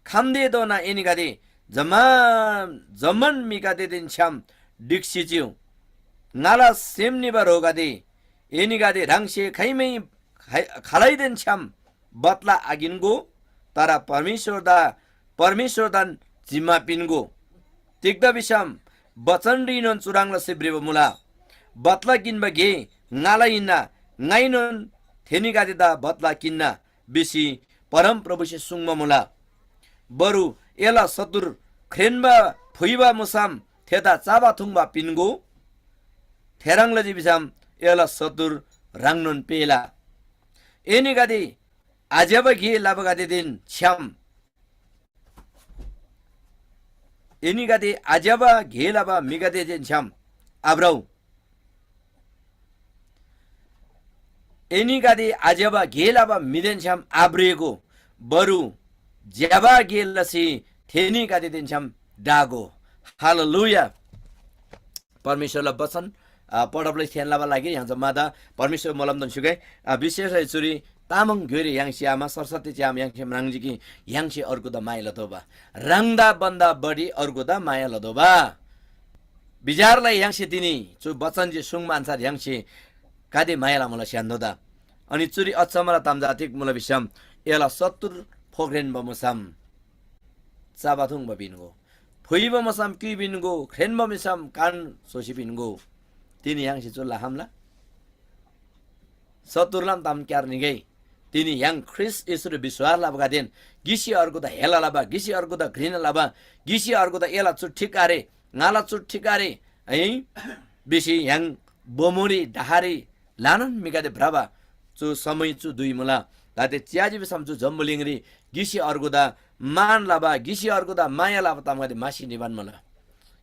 खम्‍तेधोना एनीगदे जम्‍मान, जम्‍मान म्‍हिगदेदेन छ्‌याम ढिक्‍सी चिउ। ङाला सेम निबा ह्रोगदे, एनीगदे ह्राङसे खाइमै खाइ-, खालैदेन छ्‌याम बदला आकिन्‍गो, तर परमेश्‍वरदा, परमेश्‍वरदान जिम्‍मा पिन्‍गो। तिग्‍दा भिसम बचनरीनोन चुह्रङ् लसी भ्रिबा मुला, बदला किन्‍बा गे ङाला हिन्‍ना, ङाइनोन थेनीगदेदा बदला किन्‍ना भिसी परमप्रभुसे सुङ्बा मुला। बरु एला शत्रु ख्रेन्‍बा फुइबा मुसम थेदा चबा थुङ्बा पिन्‍गो। थेह्रङ् लजी भिसम एला शत्रुर ह्राङनोन पेःला। एनीगदे आज्‍यबा गे लबागदेदेन छ्‌याम, एनीगदे आज्‍यबा गे लबा म्‍हिगदेदेन छ्‌याम आभ्रउ। एनीगदे आज्‍यबा गे लबा म्‍हिदेन छ्‌याम आभ्रेगो, बरु ज्‍यबा गे लसी थेनीगदेदेन छ्‌याम ढागो। हालेलुया। परमेश्‍वरला वचन, अ, पढब लसी थेःना लबा लागिरी य्‍हाङ जम्‍मादा परमेश्‍वर मोलमदेन स्‍युगै। अ, विशेष लसी चुरी तामाङ ग्‍योइरी य्‍हाङसे आमा सरस्वती च्‍याम य्‍हाङसे म्राङ्जी कि य्‍हाङसे अर्गुदा माया लतोःबा। ह्राङदा भन्‍दा बढी अर्गुदा माया लतोःबा। बिचारलाई य्‍हाङसे तिनी चु वचन जे सुङ्बा अन्‍छार य्‍हाङसे गाते माया लमुला स्‍य्‍हान्‍दोदा। अनि चुरी अचम्‍मला ताम चा तिग मुला भिसम, एला शत्रुर फोख्रेन्‍बा मुसम चबा थुङ्बा पिन्‍गो। फुइबा मुसम क्‍युइ पिन्‍गो, ख्रेन्‍बा मुसम कान स्‍होसी पिन्‍गो। तिनी य्‍हाङसे चु लखम्‍ला? शत्रुलाम ताम क्‍यार निगै। तिनी य्‍हाङ ख्रीष्‍ट येशूरी विश्‍वास लबागदेन गिसी अर्गुदा हेला लबा, गिसी अर्गुदा घृणा लबा, गिसी अर्गुदा एला चु ठिक आरे, ङाला चु ठिक आरे, है, भिसी य्‍हाङ बोमोरी डहारी ल्‍हानान म्‍हिगदे भ्रबा चु समय चु धुइ मुला। दाते च्‍याजी भिसम चु जम्‍बुलिङरी गिसी अर्गुदा मान लबा, गिसी अर्गुदा माया लबा तामगदे म्‍हासी निबान मुला।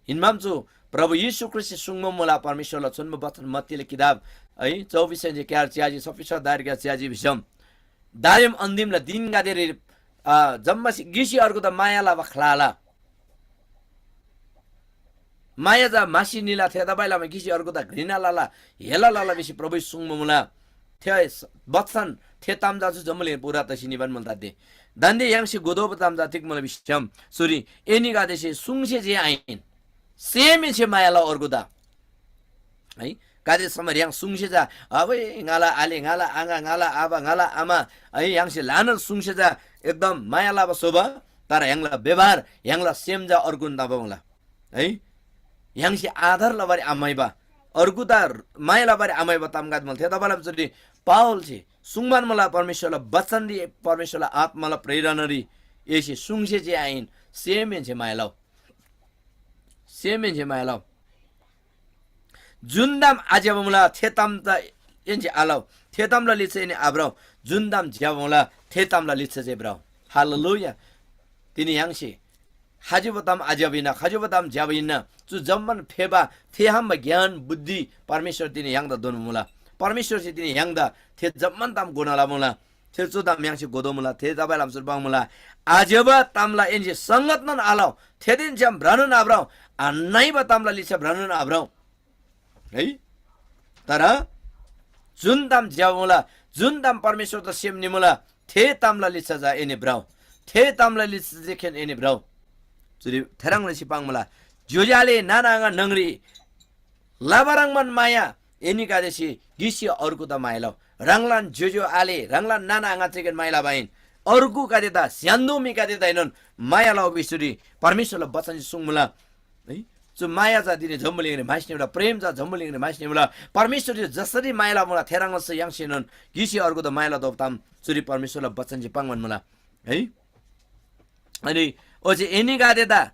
हिन्‍बाम चु प्रभु येशू ख्रीष्‍टसे सुङ्बा मुला, परमेश्‍वरला छोन्‍बो वचन मत्तीला किताब है, चौबिस क्‍यार च्‍याजी, छब्बिस दायरक्‍यार च्‍याजी भिसम, दायम अन्‍तिमला दिनगदेरी, अ, जम्‍मासे गिसी अर्गुदा माया लबा ख्‍लाला। माया चा म्‍हासी निला, थेतबासेलमा गिसी अर्गुदा घृणा लला, हेला लला भिसी प्रभुसे सुङ्बा मुला। थे बचन, थे ताम चा चु जम्‍बुलिङ पूरा तसी निबान मुला ताते। दान्‍दे य्‍हाङसे घोतोःबा ताम चा तिग मुला भिसम, चुरी एनीगदेसे सुङसे जे आहिन, सेमहेन्‍से माया लउ अर्गुदा। है, गाते समय य्‍हाङ सुङसे चा, अबै ङाला आले, ङाला आङा, ङाला आबा, ङाला आमा, है, य्‍हाङसे ल्‍हानान सुङसे चा एकदम माया लबा स्‍होबा, तर य्‍हाङला व्यवहार, य्‍हाङला सेम चा अर्गुन तबा मुला। है, य्‍हाङसे आदर लबारी आम्‍हाइबा, अर्गुदा माया लबारी आम्‍हाइबा तामगदे मुला। थेतबाला चुरी पावलसे सुङ्बान मुला, परमेश्‍वरला बचनरी, परमेश्‍वरला आत्‍माला प्रेरणारी एसे सुङसे जे आहिन, सेमहेन्‍से माया लउ। सेमहेन्‍से माया लउ। जुन ताम आज्‍यबा मुला, थे ताम चा एन्‍से आलउ। थे तामला लिच्‍छा एनी आभ्रउ। जुन ताम ज्‍यबा मुला, थे तामला लिच्‍छा जे भ्रउ। हालेलुया। तिनी य्‍हाङसे खजिबा ताम आज्‍यबा हिन्‍ना, खजिबा ताम ज्‍यबा हिन्‍ना, चु जम्‍मान फेबा, थे हाम्‍बा ज्ञान, बुद्धि परमेश्‍वर तिनी य्‍हाङदा दोन्‍बा मुला। परमेश्‍वरसे तिनी य्‍हाङदा थे जम्‍मान ताम घोना लबा मुला। थे चु ताम य्‍हाङसे घोतोःमुला, थे तपाईँला आमसुर पाङ्मुला। आज्‍यबा तामला एन्‍से संगतनोन आलउ, थेदेन छ्‌याम भ्रनोन आभ्रउ, आनइबा तामला लिच्‍छा भ्रनोन आभ्रउ। है? तर जुन ताम ज्‍यबा मुला, जुन ताम परमेश्‍वरदा सेम निमुला, थे तामला लिच्‍छा चा एनी भ्रउ। थे तामला लिच्‍छा जेखेन एनी भ्रउ। चुरी थेह्रङ् लसी पाङ्मुला। ज्‍योज्‍यो आले नाना आङा न्‍हङरी लबा ह्रङ्‌बान माया एनीगदेसे गिकसे अर्गुदा माया लउ। ह्राङलान ज्‍योज्‍यो आले, ह्राङलान नाना आङा चेकेन माया लबा आहिन, अर्गुगदेदा, स्‍य्‍हान्‍दो म्‍हिगदेदाएनोन माया लउ भिसी परमेश्‍वरला बचनसे सुङ्मुला। है? चु माया चा तिनी जम्‍बुलिङरी म्‍हाइसनी मुला, प्रेम चा जम्‍बुलिङरी म्‍हाइसनी मुला। परमेश्‍वरसे जसरी माया लबा मुला, थेह्रङ् लसी य्‍हाङसेनोन गिकसे अर्गुदा माया लतोःबा ताम चुरी परमेश्‍वरला बचनसे पाङ्‌बान मुला। है? अनि ओच्‍छे एनीगदेदा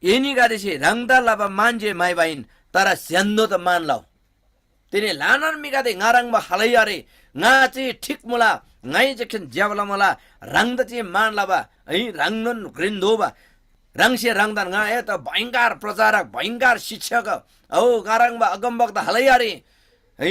एनीगदेसे ह्राङदा लबा मान जे म्‍हाइबा आहिन, तर स्‍य्‍हान्‍दोदा मान लउ। तिनी ल्‍हानान म्‍हिगदे ङा ह्रङ्‌बा खालै आरे, ङा चे ठीक मुला, ङाइ जेखेन ज्‍यबा लमुला, ह्राङदा चे मान लबा, है, ह्राङनोन घ्रेन दोबा। ह्राङसे ह्राङदान ङा ए त भयङ्कर प्रचारक, भयङ्कर शिक्षक, औ ङा ह्रङ्‌बा अगमवक्ता खालै आरे, है।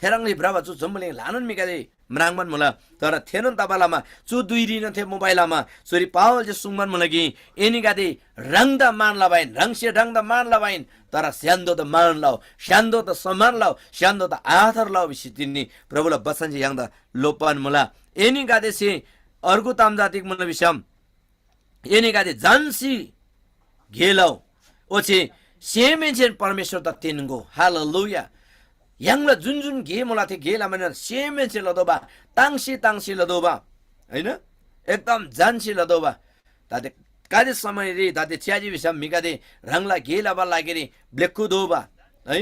थेह्रङ्‌ले भ्रबा चु जम्‍बुलिङ ल्‍हानान म्‍हिगदे म्राङ्बान मुला। तर थेनोन तबा लमा चु धुइरीनोन थे मुबाइ लमा चुरी पावलसे सुङ्बान मुला कि एनीगदे ह्राङदा मान लबाइन, ह्राङसे ह्राङदा मान लबाइन, तर स्‍य्‍हान्‍दोदा मान लउ, स्‍य्‍हान्‍दोदा सम्‍मान लउ, स्‍य्‍हान्‍दोदा आदर लउ भिसी तिनी प्रभुला बचनसे य्‍हाङदा लोप्‍बान मुला। एनीगदेसे अर्गु ताम चा तिग मुला भिसम एनीगदे झन्‍सी गे लउ, ओच्‍छे सेमहेन्‍सेन परमेश्‍वरदा तेन्‍गो। हालेलुया। य्‍हाङला जुन जुन गे मुला थे गे लमानोन सेमहेन्‍से लतोःबा, ताङ्सी ताङ्सी लतोःबा, होइन? एकदम झन्‍सी लतोःबा। दाते गाते समयरी दाते च्‍याजी भिसम म्‍हिगदे ह्राङला गे लबा लागिरी ब्‍लेक्‍खु दोबा, है?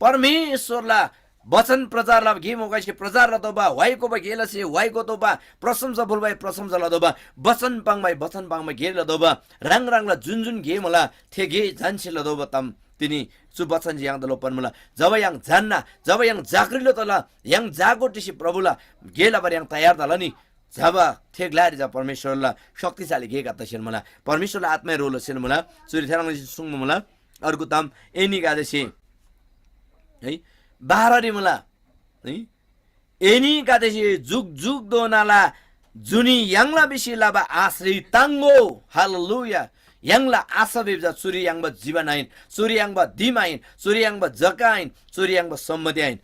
परमेश्‍वरला बचन प्रचार लबा गे मोकासे प्रचार लतोःबा, वाइ कोबा गे लसे वाइ कोतोःबा, प्रशंसा फुल्‍बाइ प्रशंसा लतोःबा, बचन पाङ्बाइ बचन पाङ्बा गे लतोःबा, ह्राङ ह्राङला जुन जुन गे मुला थे गे झन्‍सी लतोःबा ताम तिनी चु बचन जे य्‍हाङदा लोप्‍बान मुला। जब य्‍हाङ जान्‍ना, जब य्‍हाङ जागृलो तला, य्‍हाङ जागो टिसी प्रभुला गे लबारी य्‍हाङ तयार तला नि, जब थे ग्‍लारी जा परमेश्‍वरला शक्तिशाली गेगदे तसेन मुला, परमेश्‍वरला आत्‍माए ह्रो लसेन मुला। चुरी थेह्रङ् लसी सुङ्बा मुला। अर्गु ताम एनीगदेसे है बाह्ररी मुला है एनीगदेसे जुग जुगधोनाला जुनी याङ्ला भिसी लबा आशरी ताङ्‍गो। हालेलुया। य्‍हाङला आशा भिबा चा चुरी याङ्बा जीवन आहिन, चुरी याङ्बा दिम आहिन, चुरी याङ्बा जग्गा आहिन, चुरी याङ्बा सम्‍पत्ति आहिन।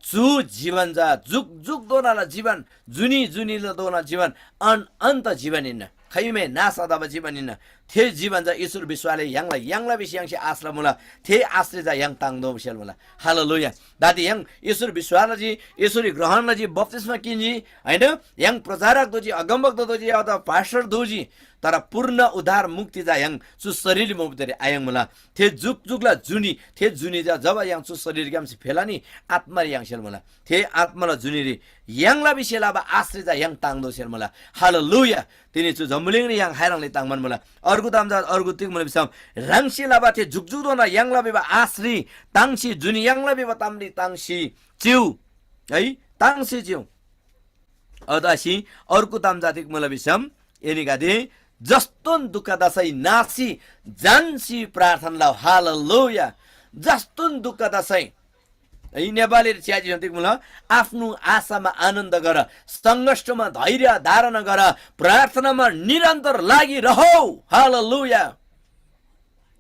चु जीवन चा जुग जुगधोनाला जीवन, जुनी जुनीधोना जीवन, अन अन्त जीवन हिन्‍ना। खैमे नाश आतबा जीवन हिन्‍ना। थे जीवन चा येशूर विश्‍वासले य्‍हाङला याङ्ला भिसी य्‍हाङसे आश लमुला। थे आशरी चा य्‍हाङ ताङ्दोबा सेल मुला। हालेलुया। दादी य्‍हाङ येशूर विश्‍वास लजी, येशूरी ग्रहण लजी, बप्‍तिस्‍मा किन्‍जी, हैन? य्‍हाङ प्रचारक दोजी, अगमवक्ता दोजी, अथवा पास्टर दोजी, तर पूर्ण उद्धार मुक्ति चा य्‍हाङ चु शरीरले मुबुतरी आयाङ्मुला। थे जुग जुगला जुनी, थे जुनी चा जब य्‍हाङ चु शरीरग्‍यामसे फेला नि, आत्‍मारी य्‍हाङ सेल मुला। थे आत्‍माला जुनीरी य्‍हाङला भिसे लबा आशरी चा य्‍हाङ ताङ्दो सेल मुला। हालेलुया। तिनी चु जम्‍बुलिङरी य्‍हाङ खाइह्रङ्‌ले ताङ्‌बान मुला। अर्गु ताम चा अर्गु तिग मुला भिसम, ह्राङसे लबा थे जुगजुगधोना याङ्ला भिबा आशरी ताङ्सी, जुनी याङ्ला भिबा तामरी ताङ्सी चिउ, है, ताङ्सी चिउ। अदासी अर्गु ताम चा तिग मुला भिसम, एनीगदे जस्तोन दुःख तसै नासी जान्सी प्रार्थना लउ। हालेलुया। जस्तोन दुःख तसै है, नेपाली च्याजी तिग मुला, आफ्नो आशामा आनन्द गर, सङ्घर्षमा धैर्य धारण गर, प्रार्थनामा निरन्तर लागिरहौ। हालेलुया।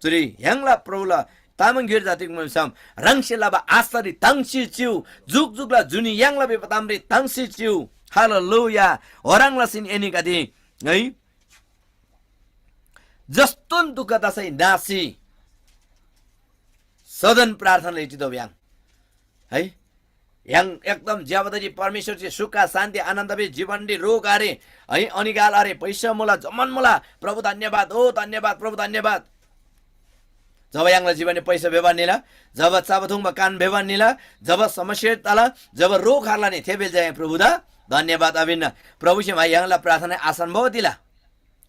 चुरी य्‍हाङला प्रभुला तामाङ गिर जातिक मुसम ह्राङसे लबा आशारी ताङ्सी चिउ, जुग जुगला जुनी य्‍हाङला भिबा तामरी ताङ्सी चिउ। हालेलुया। होराङ लसीन एनीगदे है जस्तोन दुःख तसै नासी सदन प्रार्थना लइ टिदो भ्याङ है। य्‍हाङ एकदम ज्‍यबा तजी परमेश्‍वरसे सुख, शान्ति, आनन्द बे जीवनरी रोग आरे है, अनिकाल आरे, पैसा मुला, जम्‍मान मुला। प्रभु धन्यवाद, ओ धन्यवाद, प्रभु धन्यवाद। जब य्‍हाङला जीवनरी पैसा बेबार निला, जब चाबा थुङ्बा कान बेबार निला, जब समस्या तला, जब रोग हारला नि, थे बेल चाहिँ प्रभुदा धन्यवाद अभिन्न। प्रभुसे भाइ य्‍हाङला प्रार्थना आसान भयो दिला।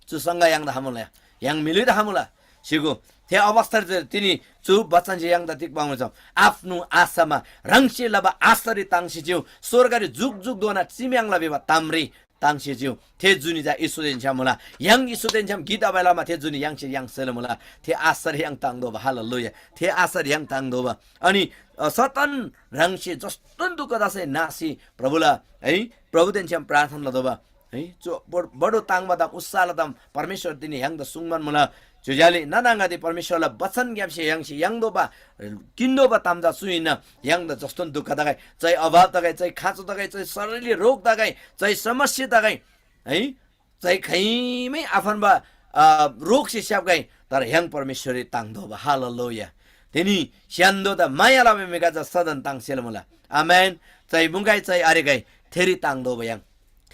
चु सँगै य्‍हाङदा खमुला, य्‍हाङ मिलुइदा खमुला। सिगु थे अवस्था तिनी चु बचनसे य्‍हाङदा तिग पाङ्‍गो छ? आफ्नो आशामा ह्राङसे लबा आशारी ताङ्सी चिउ, स्वर्गरी जुग जुगधोना चिम्‍याङ्ला भिबा तामरी ताङ्सी चिउ। थे जुनी चा येशूदेन छ्‌याम मुला। य्‍हाङ येशूदेन छ्‌याम गिक तबासे लमा थे जुनी य्‍हाङसे य्‍हाङ सेल मुला। थे आशारी य्‍हाङ ताङ्दोबा। हालेलुया। थे आशारी य्‍हाङ ताङ्दोबा। अनि, अ, सदन ह्राङसे जस्तोन दुःख तसै नासी प्रभुला, है, प्रभुदेन छ्‌याम प्रार्थना लतोःबा। है, चु बड-, बडो ताङ्बा ताम, उत्साहला ताम परमेश्‍वर तिनी य्‍हाङदा सुङ्बान मुला। ज्‍योज्‍योले नानागदे परमेश्‍वरला बचनग्‍यामसे य्‍हाङसे याङ्तोःबा, किन्‍तोःबा ताम चा चु हिन्‍ना। य्‍हाङदा जस्तोन दुःख तगै, चाहे अभाव तगै, चाहे खाँचो तगै, चाहे शरीरले रोग तगै, चाहे समस्या तगै, है, चाहे खैमै आफन्‍बा, अ, रोगसे स्‍याप्‍गै, तर य्‍हाङ परमेश्‍वररी ताङ्तोःबा। हालेलुया। तिनी स्‍य्‍हान्‍दोदा माया लबा म्‍हिगदे चा सदन ताङ्सेल मुला। आमेन। चाहे मुङगै, चाहे आरेगै, थेरी ताङ्तोःबा य्‍हाङ।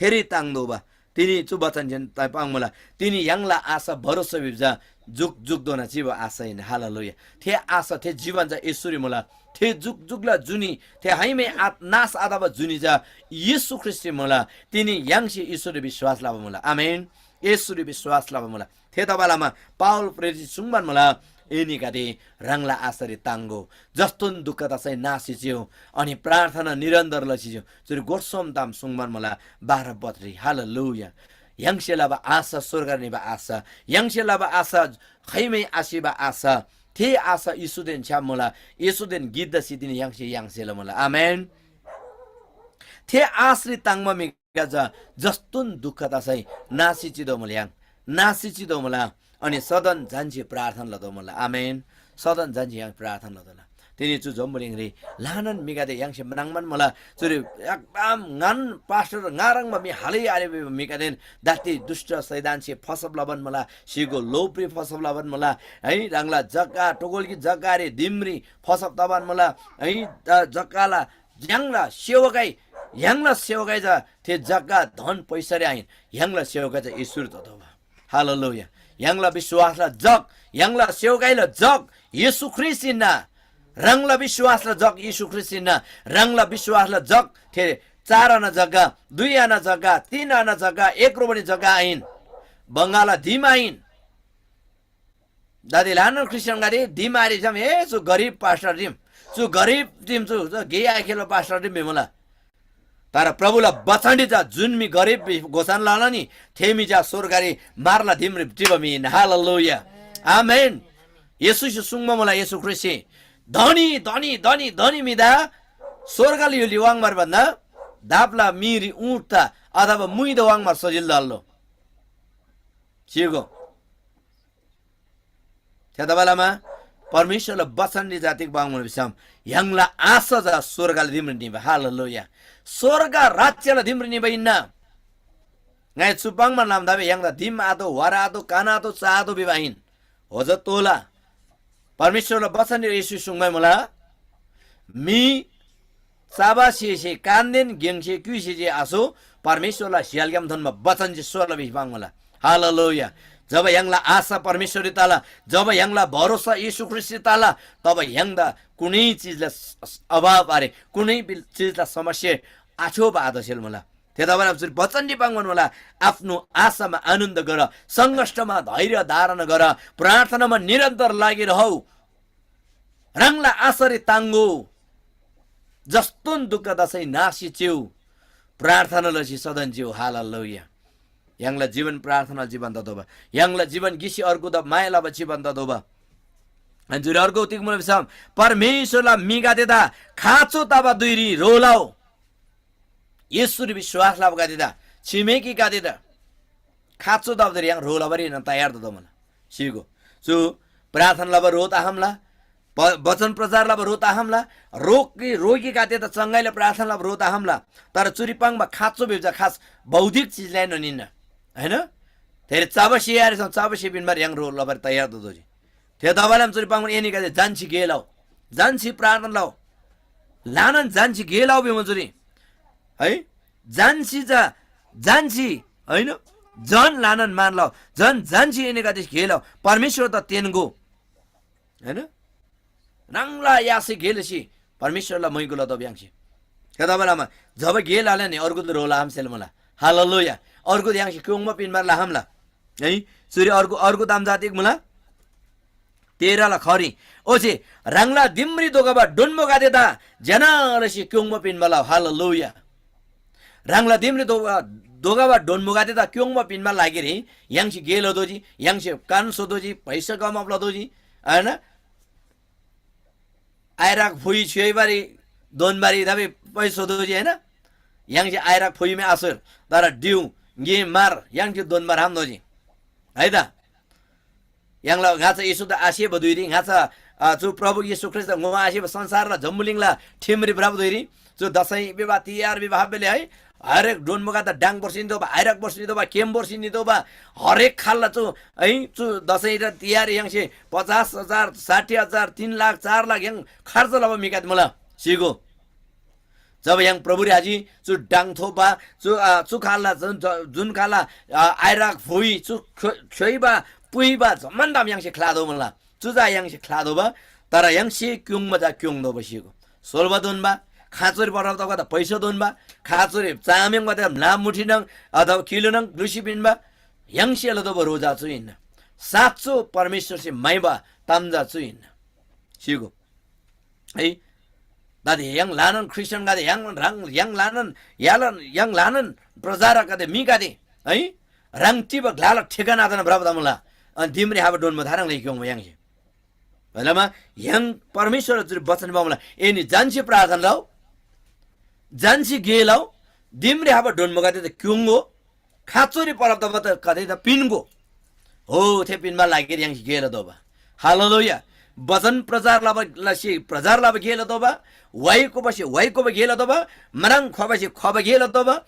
थेरी ताङ्तोःबा। तिनी चु बचनसेन ताइ पाङ्मुला। तिनी य्‍हाङला आशा भरोसा भिबा चा जुग जुगधोना चिबा आशा हिन्‍ना। हालेलुया। थे आशा, थे जीवन चा येशूरी मुला। थे जुग जुगला जुनी, थे हाइमे आत-, नाश आतबा जुनी चा येशू ख्रीष्‍टरी मुला। तिनी य्‍हाङसे येशूरी विश्‍वास लबा मुला। आमेन। येशूरी विश्‍वास लबा मुला। थेतबालमा पावल प्रेरित सुङ्बान मुला, एनीगदे ह्राङला आशारी ताङ्‍गो, जस्तोन दुःख तसै नासी चिउ, अनि प्रार्थना निरन्तर लसी चिउ। चुरी गोर सोम ताम सुङ्बान मुला, बाह्र पदरी। हालेलुया। य्‍हाङसे लबा आशा स्‍वर्गरी निबा आशा, य्‍हाङसे लबा आशा खैमै आसिबा आशा, थे आशा येशूदेन छ्‌याम मुला। येशूदेन गिक तसी तिनी य्‍हाङसे याङ्सेला मुला। आमेन। थे आशरी ताङ्‍बा म्‍हि चा जस्तोन दुःख तसै नासी चितोःमुला य्‍हाङ, नासी चितोःमुला, अनि सदन झन्‍सी प्रार्थना लतोःमुला। आमेन। सदन झन्‍सी य्‍हाङ प्रार्थना लतोःला। तिनी चु जम्‍बुलिङरी ल्‍हानान म्‍हिगदे य्‍हाङसे म्राङ्बान मुला। चुरी एकदम ङान पास्टर ङारङ्बा म्‍हि हालै आरे भिबा म्‍हिगदेन दाती दुष्‍ट शैतानसे फसब लबान मुला, सिगो लोभरी फसब लबान मुला, है, ह्राङला जग्‍गा, टोगोलगी जग्‍गारी दिमरी फसब तबान मुला, है, जग्‍गाला य्‍हाङला सेवकाई, य्‍हाङला सेवकाई चा थे जग्‍गा धन पैसारी आहिन, य्‍हाङला सेवकाई चा येशूरी ततोःबा। हालेलुया। य्‍हाङला विश्‍वासला जग, य्‍हाङला सेवकाईला जग येशू ख्रीष्‍ट हिन्‍ना। ह्राङला विश्‍वासला जग येशू ख्रीष्‍ट हिन्‍ना। ह्राङला विश्‍वासला जग थे चार आना जग्‍गा, दुई आना जग्‍गा, तीन आना जग्‍गा, एक रोपनी जग्‍गा आहिन। बङ्गाला दिम आहिन। दादी ल्‍हानान ख्रिस्टियनगदे दिम आरे भिसम, ए चु गरिब पास्टर दिम, चु गरिब दिम, चु चु गे आखेलो पास्टर दिम भिमुला। तर प्रभुला बचनरी चा जुन म्‍हि गरिब घोषणा लला नि, थे म्‍हि चा स्‍वर्गरी मारला दिमरी टिबा म्‍हि हिन्‍ना। हालेलुया। आमेन। येशूसे सुङ्बा मुला, येशू ख्रीष्‍टसे धनी धनी धनी धनी म्‍हिदा स्‍वर्गला य्‍हुलरी वाङ्बार भन्‍दा दापला मीरी ऊँटदा अथवा मुइदा वाङ्बार सजिलो दल्‍लो। सिगो। थेतबालमा परमेश्‍वरला बचनरी जातिक बाङ्मुला भिसम य्‍हाङला आशा चा स्‍वर्गला दिमरी निबा। हालेलुया। स्‍वर्ग राज्‍यला दिमरी निबा हिन्‍ना। ङाइ चु पाङ्‌मान लमा दाबे य्‍हाङदा दिम आतो, वर आतो, कान आतो, चा आतो भिबा आहिन। होज तोला। परमेश्‍वरला बचनरी येशू सुङ्बाइ मुला, मी चबा स्‍हेसे कानदेन गेङसे क्‍युइसे जे आसो, परमेश्‍वरला स्‍य्‍हालग्‍याम थोन्‍बा बचन जे सोला भिसी पाङ्‌मुला। हालेलुया। जब य्‍हाङला आशा परमेश्‍वररी तला, जब य्‍हाङला भरोसा येशू ख्रीष्‍टरी तला, तब य्‍हाङदा कुनै चिजला स-, स-, अभाव आरे, कुनै बिल-, चिजला समस्या आछ्‌योबा आतसेल मुला। थेतबाला चुरी बचनरी पाङ्‌बान मुला, आफ्नो आशामा आनन्द गर, सङ्कष्टमा धैर्य धारण गर, प्रार्थनामा निरन्तर लागिरहौ। ह्राङला आशारी ताङ्‍गो। जस्तोन दुःख दसै नासी चिउ, प्रार्थना लसी सदन चिउ। हालेलुया। य्‍हाङला जीवन प्रार्थना जीवन ततोबा। य्‍हाङला जीवन गिसी अर्गुदा माया लबा जीवन ततोबा। अनि जुरी अर्को तिग मुला भिसम, परमेश्‍वरला म्‍हिगदेदा खाँचो तबा धुइरी ह्रो लउ। येशूरी विश्‍वास लबागदेदा, छिमेकीगदेदा खाँचो तबा धुइरी य्‍हाङ ह्रो लबारी हिन्‍ना तयार ततोमुला। सिगो। चु प्रार्थना लबा ह्रो तखम्‍ला, प-, वचन प्रचार लबा ह्रो तखम्‍ला, रोगी, रोगीगदेदा चङ्गाइला प्रार्थना लबा ह्रो तखम्‍ला। तर चुरी पाङ्बा खाँचो भिबा चा खास भौतिक चिजलाई ननिन्‍ना। हैन? थेरी चबा स्‍हे आरेसम चबा स्‍हे पिन्‍बार य्‍हाङ ह्रो लबारी तयार ततोजी। थेतबालाम चुरी पाङ्‌बान एनीगदे जान्‍सी गे लउ, जान्‍सी प्रार्थना लउ, ल्‍हानान जान्‍सी गे लउ भिमुला चुरी। है? जान्‍सी चा, जान्‍सी, होइन? झन ल्‍हानान मान लउ, झन जान्‍सी एनीगदे गे लउ, परमेश्‍वरदा तेन्‍गो। हैन? ह्राङला यासे गे लसी परमेश्‍वरला मैगु लतोःबा य्‍हाङसे। थेतबालामा जब गे लला नि अर्गुदा ह्रो लखम्‍सेल मुला। हालेलुया। अर्गुदा य्‍हाङसे क्‍योङ्बा पिन्‍बार लखम्‍ला। है? चुरी अर्गु, अर्गु ताम चा तिग मुला? तेह्रला खरी। ओच्‍छे ह्राङला दिमरी धोखबा डोन्‍बोगदेदा ज्‍यना लसी क्‍योङ्बा पिन्‍बा लउ। हालेलुया। ह्राङला दिमरी धोखबा, धोखबा डोन्‍बोगदेदा क्‍योङ्बा पिन्‍बा लागिरी य्‍हाङसे गे लतोःजी, य्‍हाङसे कान सोतोःजी, पैसा कमाब लतोःजी, हैन? आइरक फुइ छ्‌योइबारी दोन्‍बारी तबे पैसा दोजी, हैन? य्‍हाङसे आइरक फुइमे आसोर, तर डिउ, गे मार, य्‍हाङसे दोन्‍बार हाम दोजी। है त? य्‍हाङला ङाच्‍छा येशूदा आसेबा धुइरी, ङाच्‍छा, अ, चु प्रभु येशू ख्रीष्‍टदा ङोमा आसेबा संसारला जम्‍बुलिङला ठिमरी भ्रबा धुइरी, चु दसैँ विवाह, तिहार विवाह बेले है, हरेक डोन्‍बोगदेदा डाङ पर्सी नितोःबा, आइरक पर्सी नितोःबा, केम पर्सी नितोःबा, हरेक खालला चु है, चु दसैँ र तिहार य्‍हाङसे पचास हजार, साठी हजार, तीन लाख, चार लाख य्‍हाङ खर्च लबा म्‍हिगदे मुला। सिगो। जब य्‍हाङ प्रभुरी हाजी चु डाङ थोपा, चु, अ, चु खालला जुन, ज-, जुन खालला, अ, आइरक फुइ, चु ख्यो-, ख्योइबा, पुइबा जम्‍मान ताम य्‍हाङसे ख्‍लातोःबा मुला। चु चा य्‍हाङसे ख्‍लातोःबा, तर य्‍हाङसे क्‍योङ्बा चा क्‍योङ्तोःबा सिगो। सोल्‍बा दोन्‍बा, खाँचोरी परब तगदा पैसा दोन्‍बा, खाँचोरी चाम्‍याङ्बा ला मुठी नङ अथवा किलो नङ ग्‍लुसी पिन्‍बा, य्‍हाङसे लतोःबा ह्रो चा चु हिन्‍ना। साँचो परमेश्‍वरसे म्‍हाइबा ताम चा चु हिन्‍ना। सिगो। है, दादी य्‍हाङ ल्‍हानान ख्रिस्टियनगदे, य्‍हाङ ह्राङ, य्‍हाङ ल्‍हानान, य्‍हालन, य्‍हाङ ल्‍हानान प्रचारकगदे, म्‍हिगदे, है, ह्राङ टिबा ग्‍लाला ठेगाना आतना भ्रबा मुला, अनि दिमरी हाबा डोन्‍बो थाह्रङ् लइ क्‍योङ्बा य्‍हाङसे। ओलेमा य्‍हाङ परमेश्‍वरला चुरी बचन पामुला, एनी जान्‍सी प्रार्थना लउ, जान्‍सी गे लउ, दिमरी हाबा डोन्‍बोगदेदा क्‍योङ्‍गो, खाँचोरी परब तबा त कतै त पिन्‍गो। हो, थे पिन्‍बा लागिरी य्‍हाङसे गे लतोःबा। हालेलुया। बचन प्रचार लबा लसी प्रचार लबा गे लतोःबा, वाइ कोबासे वाइ कोबा गे लतोःबा, म्राङ ख्‍वाबासे ख्‍वाबा गे लतोःबा,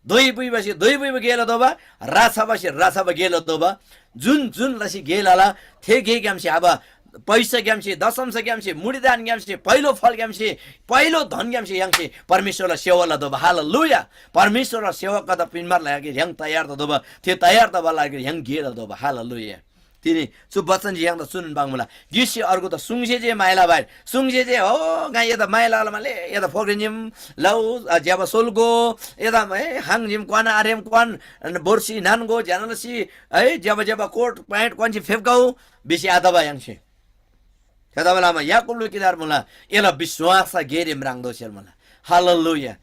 दोइ बुइबासे दोइ बुइबा गे लतोःबा, रा छबासे रा छबा गे लतोःबा, जुन जुन लसी गे लला, थे गेग्‍यामसे अब पैसाग्‍यामसे, दशंशग्‍यामसे, मुडिदानग्‍यामसे, पहिलो फलग्‍यामसे, पहिलो धनग्‍यामसे य्‍हाङसे परमेश्‍वरला सेवा लतोःबा। हालेलुया। परमेश्‍वरला सेवा कता पिन्‍बार लागिरी य्‍हाङ तयार ततोःबा, थे तयार तबा लागिरी य्‍हाङ गे लतोःबा। हालेलुया। तिनी चु बचनसे य्‍हाङदा चुनोन पाङ्मुला। गिकसे अर्गुदा सुङसे जे माया लबा आहिन। सुङसे जे हो ङाइ एदा माया लला माले एदा फोक्रेन्‍जीम लउ, आ, ज्‍यबा सोल्‍गो, एदा ए हाङजीम क्‍वान आरेम क्‍वान, बोर्सी नान्‍गो ज्‍यानलसी है ज्‍यबा ज्‍यबा कोट प्‍यान्ट क्‍वान्‍सी फेप्‍गौ भिसी आतबा य्‍हाङसे। थेतबासेलमा याकूबला किताब मुला, एला विश्‍वासला गेरी म्राङ्दोसेल मुला। हालेलुया।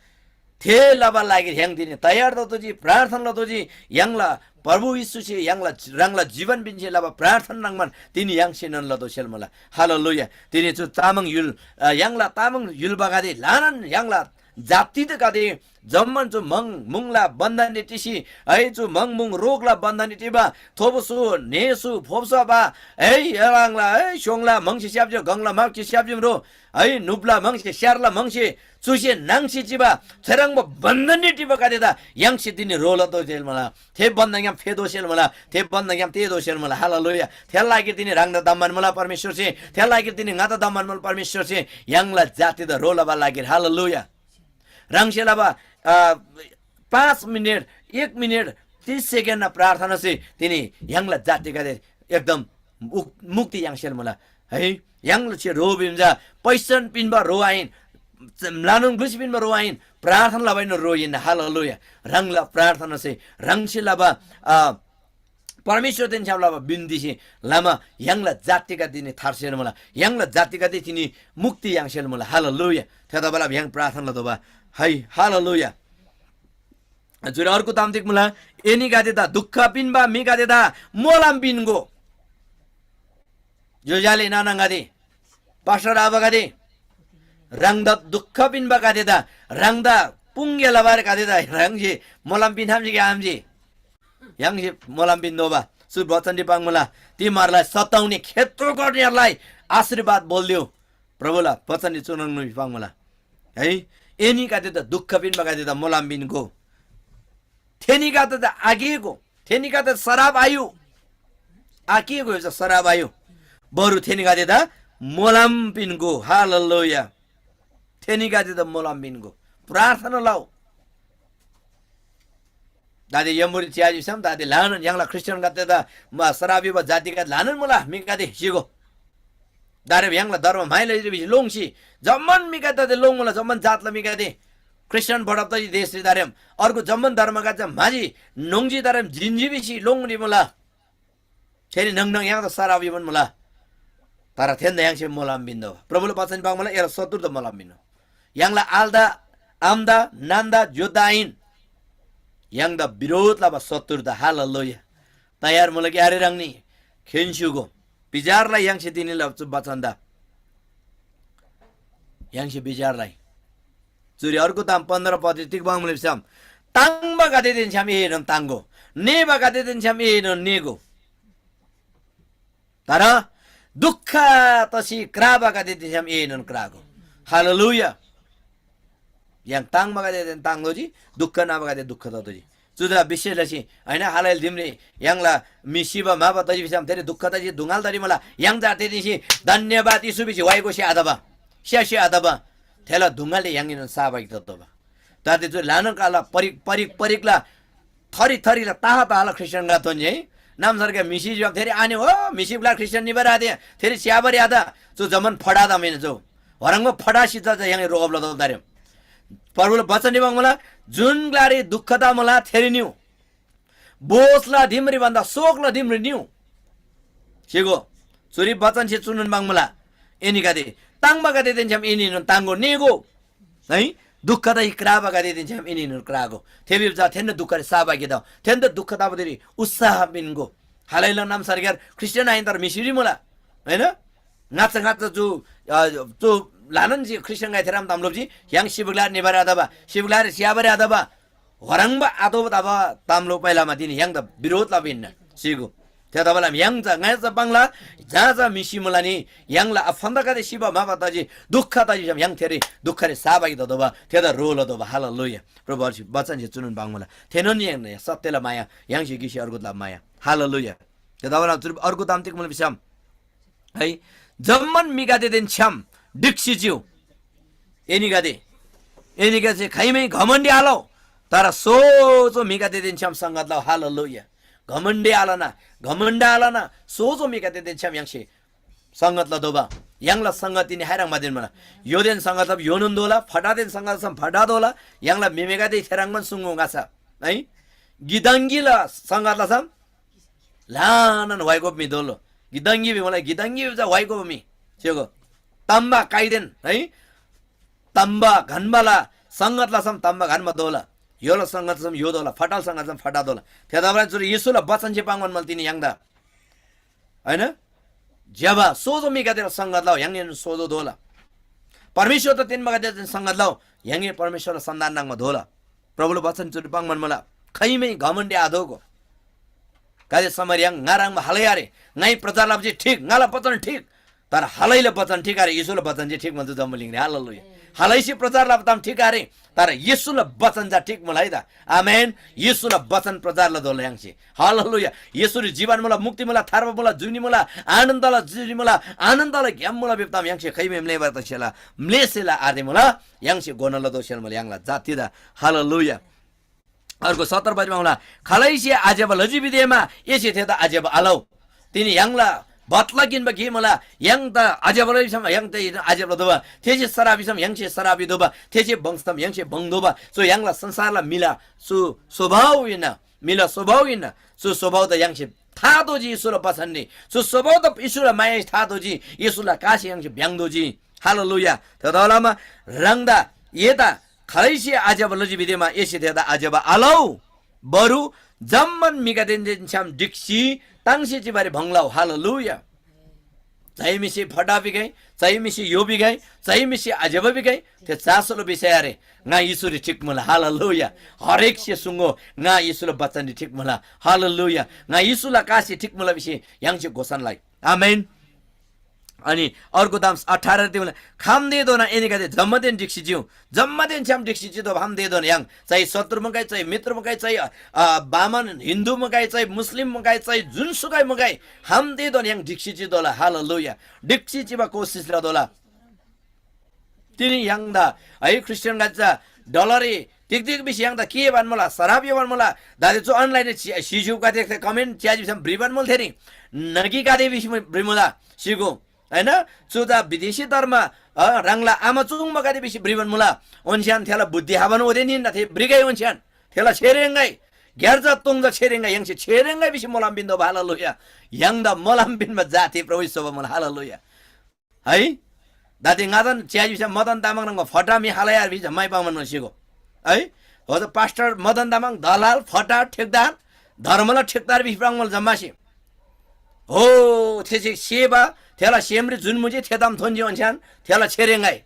थे लबा लागिर य्‍हाङ तिनी तयार ततोःजी, प्रार्थना लतोःजी, य्‍हाङला प्रभु येशूसे य्‍हाङला ह्राङला जीवन पिन्‍सी लबा प्रार्थना ह्रङ्‌बान तिनी य्‍हाङसेनोन लतोःसेल मुला। हालेलुया। तिनी चु तामाङ य्‍हुल, अ, य्‍हाङला तामाङ य्‍हुलबागदे ल्‍हानान य्‍हाङला जातिदगदे जम्‍मान चु म्‍हङ मुङला बन्‍धनरी टिसी, है, चु म्‍हङ मुङ रोगला बन्‍धनरी टिबा, थोबोसु, न्‍हेसु, फोप्‍सबा, है, यलाङला, है, स्‍योङला म्‍हङसे स्‍याप्‍जी, गङला म्‍हङसे स्‍याप्‍जीम रो, है, नुप्‍ला म्‍हङसे, स्‍यारला म्‍हङसे, चुसे नाङ्सी चिबा, थेह्रङ्बा बन्‍धनरी टिबागदेदा य्‍हाङसे तिनी ह्रो लतोःसेल मुला। थे बन्‍धनग्‍याम फेतोःसेल मुला, थे बन्‍धनग्‍याम तेःतोःसेल मुला। हालेलुया। थेला लागिर तिनी ह्राङदा दम्‍मान मुला परमेश्‍वरसे, थेला लागिर तिनी ङादा दम्‍मान मुला परमेश्‍वरसे, य्‍हाङला जातिदा ह्रो लबा लागिर। हालेलुया। ह्राङसे लबा, अ, पाँच मिनेट, एक मिनेट, तीस सेकेन्डना प्रार्थनासे तिनी य्‍हाङला जातिगदे एकदम उक-, मुक्ति याङ्सेल मुला। है, य्‍हाङसे ह्रो भिम चा पैसन पिन्‍बा ह्रो आहिन, म्‍लानोन ग्‍लुसी पिन्‍बा ह्रो आहिन, प्रार्थना लबाइन ह्रो हिन्‍ना। हालेलुया। ह्राङला प्रार्थनासे, ह्राङसे लबा, अ, परमेश्‍वरदेन छ्‌याम लबा बिन्‍तीसे लमा य्‍हाङला जातिगदे तिनी थार्सेल मुला, य्‍हाङला जातिगदे तिनी मुक्ति याङ्सेल मुला। हालेलुया। थेतबाला य्‍हाङ प्रार्थना लतोःबा है। हालेलुया। जुन अर्को ताम तिग मुला, एनीगदेदा दुःख पिन्‍बा म्‍हिगदेदा मोलम पिन्‍गो। ज्‍योज्‍याले नानागदे, पास्टर आबागदे, ह्राङदा दुःख पिन्‍बागदेदा, ह्राङदा पुङ्‌गे लबारगदेदा ह्राङसे मोलम पिन्‍आम्‍जी कि आम्‍जी? य्‍हाङसे मोलम पिन्‍तोःबा चु बचनरी पाङ्‌मुला। तिमीहरूलाई सताउने खेतोगरनीहरूलाई आशीर्वाद बोलिदेऊ। प्रभुला बचनरी चुनङ नुइ पाङ्‌मुला। है, एनीगदेदा दुःख पिन्‍बागदेदा मोलम पिन्‍गो। थेनीगदेदा आकिगो, थेनीगदेदा सराप आयु। आकिगो भिबा सराप आयु। बरु थेनीगदेदा मोलम पिन्‍गो। हालेलुया। थेनीगदेदा मोलम पिन्‍गो। प्रार्थना लउ। दादे यम्‍बुरी च्‍याजी भिसम दादे ल्‍हानान य्‍हाङला ख्रीष्‍टियानगदेदा म सराप युबा जातिगदे ल्‍हानान मुला म्‍हिगदे सिगो। दारेम य्‍हाङला धर्म म्‍हाइ लजी भिसी लोङ्सी जम्‍मान म्‍हिगदे लोङ्मुला, जम्‍मान जातला म्‍हिगदे ख्रीष्‍टियान बढब तजी देशरी दारेम अर्गु जम्‍मान धर्मगदे चा म्‍हाजी न्‍होङ्जी दारेम जिन्‍जी भिसी लोङ्‌री मुला। थेरी न्‍हङ न्‍हङ य्‍हाङदा सराप युबान मुला। तर थेन्‍दा य्‍हाङसे मोलम पिन्‍तोःबा। प्रभुला बचन पाङ्‌मुला, एला शत्रुदा मोलम पिन्‍नु। य्‍हाङला आलदा, आमादा, नान्‍दा, ज्‍योदा आहिन। य्‍हाङदा बिरोध लबा शत्रुदा। हालेलुया। तयार मुला कि आरे ह्राङनी? खेन्‍स्‍युगो। बिचार लइ य्‍हाङसे तिनीला चु बचनदा। य्‍हाङसे बिचार लइ। चुरी अर्को ताम पन्ध्र पदरी तिग पाङ्‌मुला भिसम, ताङ्बागदेदेन छ्‌याम एएनोन ताङ्‍गो, नेबागदेदेन छ्‌याम एएनोन नेगो। तर दुःख तसी क्राबागदेदेन छ्‌याम एएनोन क्रागो। हालेलुया। य्‍हाङ ताङ्बागदेदेन ताङ्तोःजी, दुःख नाबागदे दुःख ततोःजी। चुदा विशेष लसी, होइन, हालैल दिमरी य्‍हाङला म्‍हि सिबा म्‍हाबा तजी भिसम थेरी दुःख तजी दुङ्गाल तरी मुला। य्‍हाङ जाति निसी धन्‍यवाद येशू भिसी वाइ गोसी आतबा, स्‍यासी आतबा, थेला दुङ्गालले य्‍हाङएनोन सहभागी ततोःबा। दाते चु ल्‍हानान काला परिक, परिक, परिकला थरी, थरीला ताहा, ताहाला ख्रीष्‍टियानगदे थोन्‍जी है। नाम सरके म्‍हिसी ज्‍योक थेरी आने हो, म्‍हिसी ब्‍ला ख्रीष्‍टियान निबा राधे, थेरी स्‍याबारी आत, चु जम्‍मान फडा तमेन चु। हरङ्गो फडा सित चा य्‍हाङे रोगब लतोःबा तारेम। प्रभुला बचन निबा मुला, जुन ग्‍लारी दुःख तमुला थेरी निउ। बोसला दिमरी भन्दा शोकला दिमरी निउ। सिगो, चुरी बचनसे चुनोन बाङ्मुला, एनीगदे ताङ्बागदेदेन छ्‌याम एनीएनोन ताङ्गो नेगो। है, दुःख तसी क्राबागदेदेन छ्‌याम एनीएनोन क्रागो। थेबी चा थेन्‍दा दुःखरी सहभागी तउ, थेन्‍दा दुःख तबादेरी उत्साह पिन्‍गो। हालैला नाम सरकार ख्रीष्‍टियान आहिन तर म्‍हिसिरी मुला, होइन? ङाच्‍छा ङाच्‍छा चु, अ, चु ल्‍हानान जे ख्रीष्‍टियान गाइ थेराम ताम लोप्‍जी, य्‍हाङ सिबग्‍लार निबारी आतबा, सिबग्‍लार स्‍याबारी आतबा, ह्रङ्‌बा आतोःबा तबा ताम लोप्‍बाला मा तिनी य्‍हाङदा बिरोध लबा हिन्‍ना, सिगो। थेतबाला य्‍हाङ चा ङाइ चा पाङ्ला, जहाँ चा म्‍हिसी मुला नि, य्‍हाङला आफन्‍दागदे सिबा म्‍हाबा तजी, दुःख तजी भिसम य्‍हाङ थेरी दुःखरी सहभागी ततोःबा, थेदा ह्रो लतोःबा। हालेलुया। प्रभुसे बचनसे चुनोन बाङ्मुला। थेनोन य्‍हाङ सत्यला माया, य्‍हाङसे गिसी अर्गुतला माया। हालेलुया। थेतबाला चुरी अर्गु ताम तिग मुला भिसम, है, जम्‍मान म्‍हिगदेदेन छ्‌याम ढिक्‍सी चिउ। एनीगदे, एनीगदे खाइमै घमण्‍डी आलौ, तर सोझो म्‍हिगदेदेन छ्‌याम संगत लउ। हालेलुया। घमण्‍डी आलना, घमण्‍ड आलना, सोजो म्‍हिगदेदेन छ्‌याम य्‍हाङसे संगत लतोःबा। य्‍हाङला संगति नि हाइह्रङ् मादिन मुला। योदेन संगत लब योनोन दोला, फटादेन संगत सम फटा दोला। य्‍हाङला म्‍हेमेगदे थेह्रङ्बान सुङ्गु ङासा है। गिदङ्गीला संगत लसम ल्‍हानान वाइगोप म्‍हि दोलो। गिदङ्गी भिमला गिदङ्गी भिजा वाइगोप म्‍हि। चेगो तम्बा काइदेन है। तम्बा घन्‍बाला संगत लसम तम्बा घन्‍बा दोला। योला संगत लसम यो दोला, फटाल संगत लसम फटा दोला। थेतबाला चुरी येशूला बचन जे पाङ्‌बान मल तिनी य्‍हाङदा। हैन? ज्‍यबा सोजो म्‍हिगदेला संगत लउ, य्‍हाङएन सोजो दोला। परमेश्‍वरदा तेन्‍बागदेदेन संगत लउ, य्‍हाङए परमेश्‍वरला सन्‍तान नाङ्बा दोला। प्रभुला बचन चुरी पाङ्‌बान मुला। खैमै घमण्‍डी आदोगो। गाते समर य्‍हाङ ङा ह्रङ्‌बा हलै आरे। ङाइ प्रचार लबा जे ठीक, ङाला बचन ठीक। तर हलैला बचन ठीक आरे, येशूला बचन जे ठीक मुला जम्‍बुलिङरी। हालेलुया। हलैसे प्रचार लबा ताम ठीक आरे, तर येशूला बचन चा ठीक मुला है त। आमेन। येशूला बचन प्रचार लतोःला य्‍हाङसे। हालेलुया। येशूरी जीवन मुला, मुक्ति मुला, थार्बा मुला, जुनी मुला, आनन्दला जुनी मुला, आनन्दला ग्‍याम मुला भिबा ताम य्‍हाङसे खैमे म्‍लेबा तसेला, म्‍लेसेला आरे मुला, य्‍हाङसे घोना लतोःसेल मुला य्‍हाङला जातिदा। हालेलुया। अर्को सत्तर पदमा मुला, खालैसे आज्‍यबा लजी भिदेमा एसे थेदा आज्‍यबा आलौ। तिनी य्‍हाङला बदला किन्‍बा गे मुला, य्‍हाङदा आज्‍यबा लजी भिसम य्‍हाङदा आज्‍यबा लतोःबा, थेसे सराप भिसम य्‍हाङसे सराप भितोःबा, थेसे भङ भिसम य्‍हाङसे भङ दोबा। चु य्‍हाङला संसारला म्‍हिला चु स्वभाव हिन्‍ना, म्‍हिला स्वभाव हिन्‍ना। चु स्वभावदा य्‍हाङसे था दोजी येशूला बचनरी। चु स्वभावदा येशूला माया था दोजी, येशूला कासे य्‍हाङसे भ्‍याङ दोजी। हालेलुया। थेतबासेलमा ह्राङदा एदा खालैसे आज्‍यबा लजी भिदेमा एसे थेदा आज्‍यबा आलौ, बरु जम्‍मान म्‍हिगदेदेन छ्‌याम ढिक्‍सी ताङ्सी चिबारी भङ लउ। हालेलुया। चाइमिसे फटा भिगै, चाइमिसे यो भिगै, चाइमिसे आज्‍यबा भिगै, थे चासोलो विषय आरे। ङा येशूरी ठीक मुला। हालेलुया। हरेक से सुङ्गो ङा येशूला बचनरी ठीक मुला। हालेलुया। ङा येशूला कासे ठीक मुला भिसी य्‍हाङसे घोषणा लइ। आमेन। अनि अर्को ताम अठार तिर मुला, खाम्‍तेधोना एनीगदे जम्‍मादेन ढिक्‍सी चिउ, जम्‍मादेन छ्‌याम ढिक्‍सी चितोःबा। खाम्‍तेधोना य्‍हाङ चाहे शत्रु मुगै, चाहे मित्र मुगै, चाहे, अ, बामन हिन्दू मुगै, चाहे मुस्लिम मुगै, चाहे जुनसुकै मुगै, खाम्‍तेधोना य्‍हाङ ढिक्‍सी चितोःला। हालेलुया। ढिक्‍सी चिबा कोसिस लतोःला। तिनी य्‍हाङदा है ख्रिस्टियनगदे चा डलरी तिग तिग भिसी य्‍हाङदा के भन्‍मुला? सराप यो भन्‍मुला। दादे चु अनलाइन सिस्युबगदे कमेन्ट च्‍याजी भिसम भ्रिबान मुल थेरी नगीगदे भिसी भ्रिमुला सिगो। हैन? चु चा विदेशी धर्म, अ, ह्राङला आमा चुङ्बागदे भिसी भ्रिबान मुला। ओन्‍स्‍यान थेला बुद्धि हाबान ओदेन हिन्‍ना थे भ्रिगै ओन्‍स्‍यान थेला छेरेङ्‌गै ग्‍यार्जा तोङजा छेरेङ्‌गै य्‍हाङसे छेरेङ्‌गै भिसी मोलम पिन्‍तोःबा। हालेलुया। य्‍हाङदा मोलम पिन्‍बा जाति प्रभु येशूबा मुला। हालेलुया। है? दाते ङादन च्‍याजी भिसम मदन तामाङ ह्रङ्‌बा फटा म्‍हि हालयार भिसी जम्‍मै पाङ्‌बान सिगो। है? होजा पास्टर मदन तामाङ दलाल, फटा, ठेकदार, धर्मला ठेकदार भिसी पाङ्‌बान जम्‍मासे। हो, थेसे सेबा, थेला सेमरी जुन मुजी थेदाम थोन्‍जी ओन्‍छ्यान थेला छेरेङ्‌गै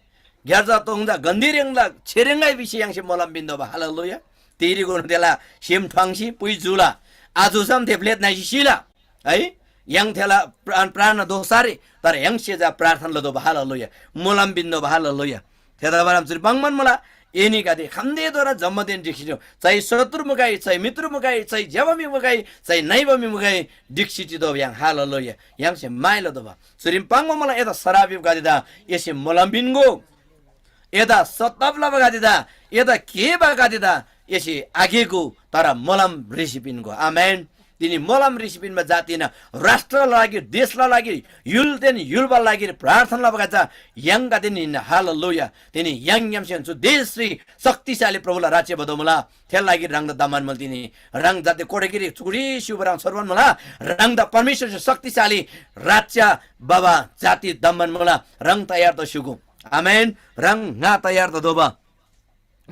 ग्‍यार्जा तोङजा गन्‍धीरेङला छेरेङ्‌गै भिसी य्‍हाङसे मोलम पिन्‍तोःबा। हालेलुया। तिरी गोनु थेला सेम ठ्वाङ्सी पुइ जुला। आजुसम थे ब्‍लेत नाइसी सिला। है, य्‍हाङ थेला प्राण, प्राण दोःसारे, तर य्‍हाङसे चा प्रार्थना लतोःबा। हालेलुया। मोलम पिन्‍तोःबा। हालेलुया। थेतबासेलमा चुरी पाङ्‌बान मुला, एनीगदे खाम्‍तेधोना जम्‍मादेन ढिक्‍सी चिउ। चाहे शत्रु मुगै, चाहे मित्र मुगै, चाहे ज्‍यबा म्‍हि मुगै, चाहे नइबा म्‍हि मुगै, ढिक्‍सी चितोःबा य्‍हाङ। हालेलुया। य्‍हाङसे माया लतोःबा। चुरीम पाङ्बा मुला, एदा सराप युबगदेदा एसे मोलम पिन्‍गो। एदा सताप लबागदेदा, एदा केबागदेदा एसे आकेगो, तर मोलम ह्रीसी पिन्‍गो। आमेन। तिनी मोलम ह्रीसी पिन्‍बा जातिना राष्ट्रला लागिर, देशला लागिर, य्‍हुलदेन य्‍हुलबा लागिर प्रार्थना लबागदे चा य्‍हाङगदेन हिन्‍ना। हालेलुया। तिनी य्‍हाङग्‍यामसेन चु देशरी शक्तिशाली प्रभुला राज्‍य भतोमुला। थेला लागिर ह्राङदा दमान मुल तिनी। ह्राङ जाति कोठेगिरी चुकुरी स्‍युबा ह्राङ छोर्बान मुला। ह्राङदा परमेश्‍वरसे शक्तिशाली राज्‍य बाबा जाति दमान मुला। ह्राङ तयार तस्‍युगु। आमेन। ह्राङ ङा तयार ततोःबा।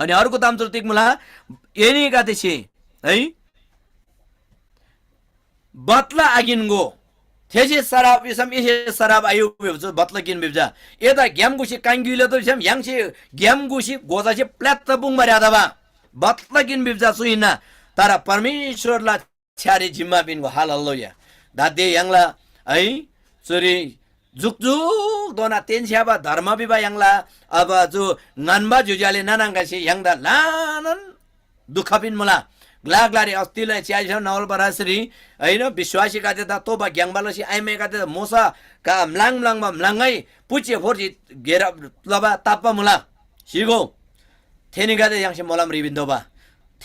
अनि अर्को ताम चुर तिग मुला, एनीगदेसे है बदला आकिन्‍गो। थेसे सराप भिसम एसे सराप आयु भिबा बदला किन भिबा। एदा ग्‍याम गुसी काङग्‍युइला तो भिसम य्‍हाङसे ग्‍याम गुसी गोजासे प्‍ल्यात्त पुङ्बा र्‍यादबा। बदला किन भिबा चु हिन्‍ना। तर परमेश्‍वरला छ्‌यारी जिम्‍मा पिन्‍गो। हालेलुया। दादे य्‍हाङला है चुरी जुकजुकधोना तेन्‍स्‍याबा धर्म भिबा य्‍हाङला अब चु ङन्‍बा ज्‍योज्‍यो आले नाना आङागदेसे य्‍हाङदा ल्‍हानान दुःख पिन्‍मुला। ग्‍ला ग्‍लारी अस्तिला च्‍याजी नवल बरासरी, होइन, विश्‍वासीगदेदा तोबा ग्‍याङ्बा लसी आइमाइगदेदा मोसा का म्‍लाङ म्‍लाङबा म्‍लाङगै पुच्‍छे फोर्सी घेरा लबा ताप्‍बा मुला। सिगो। थेनीगदे य्‍हाङसे मोलम ह्रीपिन्‍तोःबा।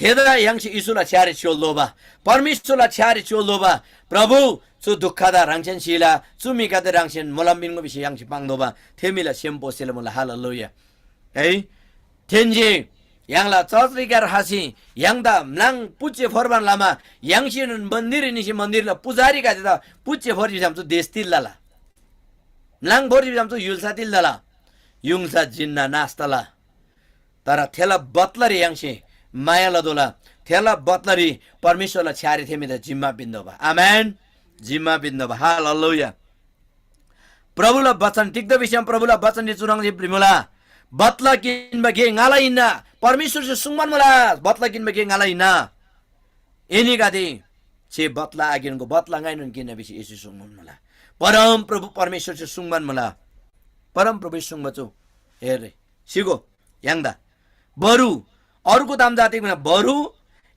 थेदा य्‍हाङसे येशूला छ्‌यारी स्‍योल्‍तोःबा, परमेश्‍वरला छ्‌यारी स्‍योल्‍तोःबा, प्रभु, चु दुःखदा ह्राङसेन सिला, चु म्‍हिगदे ह्राङसेन मोलम पिन्‍गो भिसी य्‍हाङसे पाङ्तोःबा, थे म्‍हिला सेम पोसेला मुला। हालेलुया। है, थेन्‍से य्‍हाङला चर्चरीक्‍यार खसी य्‍हाङदा म्‍लाङ पुच्‍छे फोर्बान लमा य्‍हाङसेनोन मन्‍दिररी निसी मन्‍दिरला पुजारीगदेदा पुच्‍छे फोर्जी भिसम चु देश तिल तला? म्‍लाङ फोर्जी भिसम चु य्‍हुल्‍सा तिल तला? य्‍हुल्‍सा जिन्‍ना नाश तला। तर थेला बदलारी य्‍हाङसे माया लतोःला, थेला बदलारी परमेश्‍वरला छ्‌यारी थे म्‍हिदा जिम्‍मा पिन्‍तोःबा। आमेन। जिम्‍मा पिन्‍तोःबा। हालेलुया। प्रभुला बचन तिग्‍दा भिसम प्रभुला बचनरी चुह्रङ् जे भ्रिमुला, "बदला किन्‍बा गे ङाला हिन्‍ना, परमेश्‍वरसे सुङ्बान मुला, बदला किन्‍बा गे ङाला हिन्‍ना। एनीगदे छे बदला आकिन्‍गो, बदला ङाइनोन किन्‍ना" भिसी येशू सुङ्बान मुला। परमप्रभु परमेश्‍वरसे सुङ्बान मुला। परमप्रभुसे सुङ्बा चु हेरे, सिगो य्‍हाङदा। बरु अर्को ताम चा तिग भिना, बरु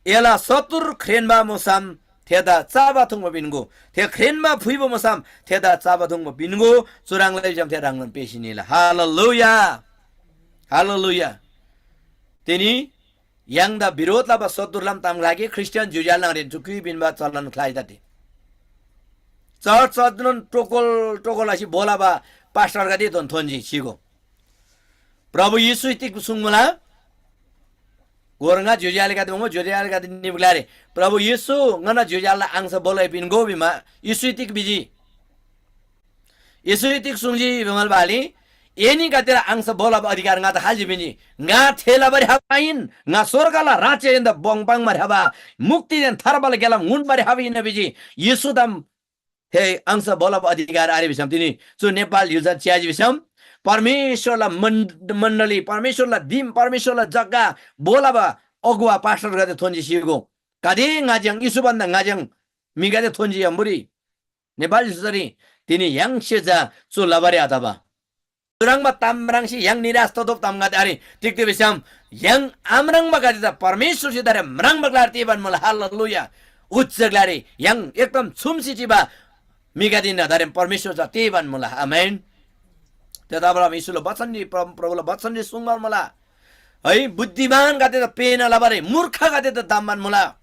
एला शत्रु ख्रेन्‍बा मुसम थेदा चाबा थुङ्बा पिन्‍गो, थे ख्रेन्‍बा फुइबा मुसम थेदा चाबा थुङ्बा पिन्‍गो, चुह्रङ् लैजम थे ह्राङनोन पेसी निला। हालेलुया। हालेलुया। तिनी य्‍हाङदा बिरोध लबा शत्रुलाम ताम ग्‍लाकी ख्रीष्‍टियान ज्‍योज्‍याल न्‍हङरीन चु क्‍युइ पिन्‍बा चलन ख्‍लाइ तते। चर्च चर्चनोन टोकोल टोकोल लसी बोलाबा पास्टरगदे दोन थोन्‍जी सिगो। प्रभु येशू तिग सुङ्मुला? गोर ङा ज्‍योज्‍यालगदे मुङो ज्‍योज्‍यालगदे निबग्‍लारे प्रभु येशू ङना ज्‍योज्‍यालला आङसा बोलै पिन्‍गो भिमा येशू तिग भिजी? येशूसे तिग सुङ्जी भिमल बाली, "एनीगदेला आङसा बोलब अधिकार ङादा खाल्‍जी पिन्‍जी? ङा थे लबारी खबा आहिन, ङा स्‍वर्गला राज्‍यदेन बोङ पाङ्बारी खबा, मुक्तिदेन थार्बाला गेलाम उन्‍बारी खबा हिन्‍ना" भिजी। येशू ताम थे आङसा बोलब अधिकार आरे भिसम तिनी चु नेपाल य्‍हुल्‍सा च्‍याजी भिसम परमेश्‍वरला मण्ड-, मण्‍डली, परमेश्‍वरला दिम, परमेश्‍वरला जग्‍गा बोलब अगुवा पास्टरगदे थोन्‍जी सिगो। गाते ङाज्‍याङ, येशू भन्‍दा ङाज्‍याङ म्‍हिगदे थोन्‍जी यम्‍बुरी। नेपाल य्‍हुल्‍सारी तिनी य्‍हाङसे चा चु लबारी आतबा। चुह्रङ्बा ताम म्राङ्सी य्‍हाङ निराश ततोःबा तामगदे आरे। तिग्‍दा भिसम य्‍हाङ आम्राङ्बागदेदा परमेश्‍वरसे दारे म्राङ्बा ग्‍लारी तेःबान मुला। हालेलुया। उच्‍च ग्‍लारी य्‍हाङ एकदम छुम्‍सी चिबा म्‍हिगदे हिन्‍ना, दारे परमेश्‍वर चा तेःबान मुला। आमेन। थेतबासेलमा येशूला बचनरी, प्र-, प्रभुला बचनरी सुङ्बान मुला। है, बुद्धिमानगदेदा पेःना लबारी मूर्खगदेदा धम्‍बान मुला।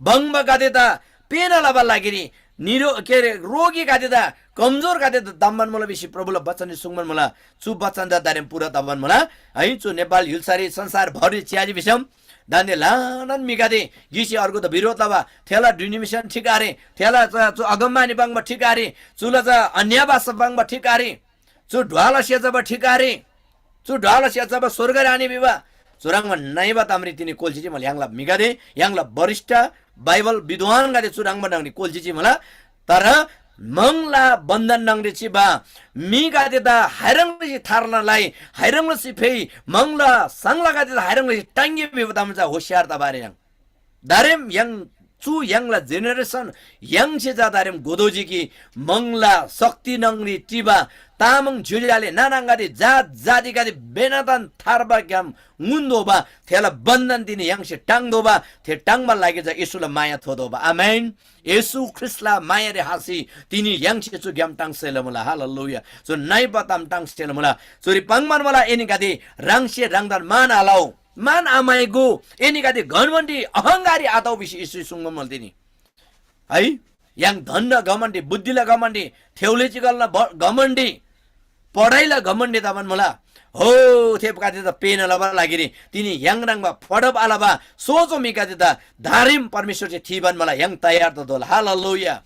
बङ्बागदेदा पेःना लबाला लागिरी निरो-, के अरे, रोगीगदेदा, कमजोरगदेदा धम्‍बान मुला भिसी प्रभुला बचनरी सुङ्बान मुला। चु बचन चा दारेम पूरा तबान मुला। है, चु नेपाल य्‍हुल्‍सारी संसारभरि च्‍याजी भिसम दान्‍दे ल्‍हानान म्‍हिगदे गिसी अर्गुदा बिरोध लबा, थेला denomination ठिक आरे, थेला चा चु अगमवाणी पाङ्बा ठिक आरे, चुला चा अन्‍य भाषा पाङ्बा ठिक आरे, चु ढ्वाला सेचबा ठिक आरे, चु ढ्वाला सेचबा स्‍वर्गरी आनि भिबा, चुह्रङ्बा नइबा तामरी तिनी कोल्‍सी चिमुला। य्‍हाङला म्‍हिगदे, य्‍हाङला वरिष्ठ बाइबल विद्वानगदे चुह्रङ्बा न्‍हङरी कोल्‍सी चिमुला। तर म्‍हङला बन्‍धन न्‍हङरी चिबा म्‍हिगदेदा हैह्रङ् लसी थार्ना लइ, हैह्रङ् लसी फेइ, म्‍हङला साङलागदेदा हैह्रङ् लसी टाङ्गी भिबा ताम चा होशियार तबा आरे य्‍हाङ। दारेम य्‍हाङ चु य्‍हाङला generation य्‍हाङसे चा दारेम गोदोजी कि म्‍हङला शक्ति न्‍हङरी टिबा तामाङ ज्‍योज्‍यो आले नाना आङागदे जात जातिगदे बेनातन थार्बाग्‍याम ङुन्‍दोबा थेला बन्‍धन तिनी य्‍हाङसे टाङ्दोबा, थे टाङ्बा लागि चा येशूला माया थोदोबा। आमेन। येशू ख्रीष्‍टला मायारी हासी तिनी य्‍हाङसे चु ग्‍याम टाङ्सेला मुला। हालेलुया। चु नइबा ताम टाङ्सेला मुला। चुरी पाङ्‌बान मुला एनीगदे ह्राङसे ह्राङदान मान आलउ। मान आमाइगो, एनीगदे घमण्‍डी अहंकारी आतउ भिसी येशूसे सुङ्बा मुला तिनी। है, य्‍हाङ धनला घमण्‍डी, बुद्धिला घमण्‍डी, theological ला ब-, घमण्‍डी, पढाइला घमण्‍डी तबान मुला। हो, थेगदेदा पेःना लबाला लागिरी तिनी य्‍हाङ ह्रङ्‌बा फडब आलबा सोझो म्‍हिगदेदा धारिम परमेश्‍वरसे थीबान मुला। य्‍हाङ तयार ततोःला। हालेलुया।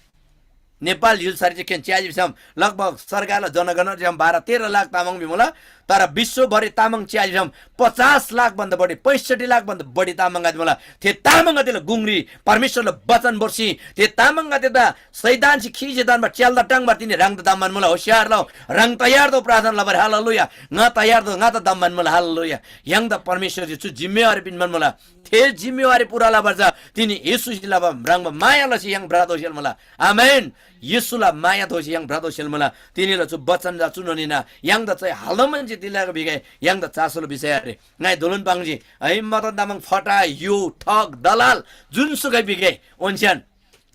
नेपाल य्‍हुल्‍सारी जे खेन च्‍याजी भिसम लगभग सरकारला जनगणना जे बाह्र तेह्र लाख तामाङ भिमुला, तर विश्वभरि तामाङ च्‍याजी भिसम पचास लाख भन्दा बढी, पैँसठी लाख भन्दा बढी तामाङगदे मुला। थे तामाङगदेला गुङरी परमेश्‍वरला वचन भोर्सी, थे तामाङगदेदा शैतानसे खीसे दान्‍बा च्‍याल्‍दा टाङबा तिनी ह्राङदा दम्‍बान मुला। होशियार लउ, ह्राङ तयार तउ प्रार्थना लबारी। हालेलुया। ङा तयार तउ, ङादा दम्‍बान मुला। हालेलुया। य्‍हाङदा परमेश्‍वरसे चु जिम्मेवारी पिन्‍बान मुला। थे जिम्मेवारी पूरा लबार चा तिनी येशूसे लबा ह्रङ्‌बा माया लसी य्‍हाङ भ्रतोःसेल मुला। आमेन। येशूला माया थोसी य्‍हाङ भ्रतोःसेल मुला। तिनीला चु वचन चा चुनोन हिन्‍ना। य्‍हाङदा चाहिँ हालदमन जे तिलाग भिगै य्‍हाङदा चासोलो विषय आरे। ङाइ धुलुन पाङ्जी। है, मदन तामाङ फटा, यो, ठग, दलाल, जुनसुकै भिगै ओन्‍स्‍यान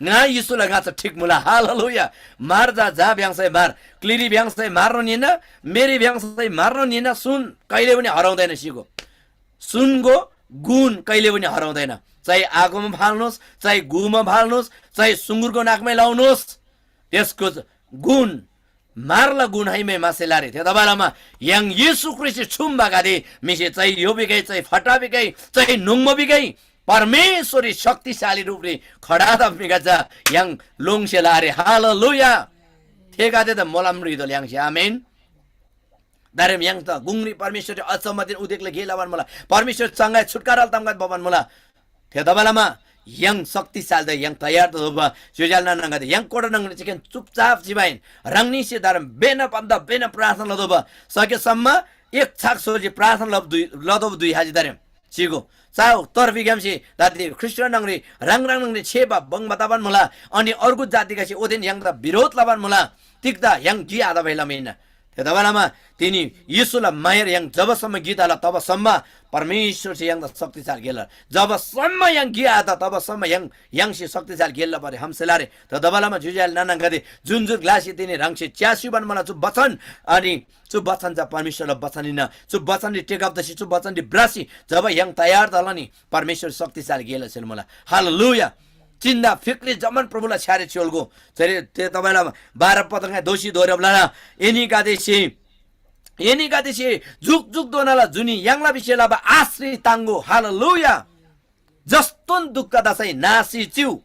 ङा येशूला ङाच्‍छा ठिक मुला। हालेलुया। मार जा, जा भ्‍याङ्सै मार, क्‍लिरी भ्‍याङ्सै मार्नोन हिन्‍ना, मेरी भ्‍याङ्सै मार्नोन हिन्‍ना, सुन कहिले पनि हराउँदैन सिगो। सुनको गुण कहिले पनि हराउँदैन। चाहे आगोमा फाल्नुहोस्, चाहे गुमा फाल्नुहोस्, चाहे सुँगुरको नाकमै लाउनुहोस्, त्यसको गुण, मारला गुण है मे मासे लारे। थेतबालामा य्‍हाङ येशू ख्रीष्‍टसे छुम्‍बागदे म्‍हिसे चाहे योबिगै, चाहे फटाबिगै, चाहे नुङमोबिगै परमेश्‍वररी शक्तिशाली रूपरी खडा तम्‍मीगा चा य्‍हाङ लोङ्से लारे। हालेलुया। थेगदे त मोलम रिदो ल्याङ्से। आमेन। दारेम य्‍हाङ त गुङरी परमेश्‍वरसे अचम्‍मदेन उदेकला गे लबान मुला। परमेश्‍वर चङ्गाइ छुटकाराल तम्‍गत बबान मुला। थेतबालामा य्‍हाङ शक्तिशाली द य्‍हाङ तयार तोबा। ज्‍योज्‍याल नानागदे य्‍हाङ कोठा न्‍हङरी चिकेन चुपचाप चिबाइन। ह्राङनीसे दारेम बेना पन्दा बेना प्रार्थना लदोबा। सकेसम्म एक छाक सोजी प्रार्थना लदोब दुई हाजी दारेम। चिगो चाउ तर्फीग्‍यामसे दादी ख्रीष्‍ट न्‍हङरी ह्राङ ह्राङ न्‍हङरी छेबा बङ्बा तबान मुला। अनि अर्गु जातिगसे ओदेन य्‍हाङदा विरोध लबान मुला। तिग्‍दा य्‍हाङ गे आतबाइ लमा हिन्‍ना। थेतबालामा तिनी येशूला मायार य्‍हाङ जबसम्म गे तला तबसम्म परमेश्‍वरसे य्‍हाङदा शक्तिशाली गेला। जबसम्म य्‍हाङ गे आत तबसम्म य्‍हाङ य्‍हाङसे शक्तिशाली गेल्‍ला परे हमसेलारे। थेतबालामा ज्‍योज्‍याल नानागदे जुन जुन ग्‍लासे तिनी ह्राङसे च्यास्‍युबान मुला चु वचन अनि चु बचन चा परमेश्‍वरला बचन हिन्‍ना। चु बचनरी टेकअप तसी चु बचनरी भ्रसी जब य्‍हाङ तयार तला नि परमेश्‍वर शक्तिशाली गे लसेल मुला। हालेलुया। चिन्‍दा फिक्री जम्‍मान प्रभुला छ्‌यारे च्‍योल्‍गो। चरे ते तपाईँलाई बाह्र पदङा दोषी दोहोरब लना एनीगदेसे एनीगदेसे जुग जुगधोनाला जुनी य्‍हाङला विषय लबा आश्री ताङ्गो। हालेलुया। जस्तोन दुःख दसै नासी चिउ।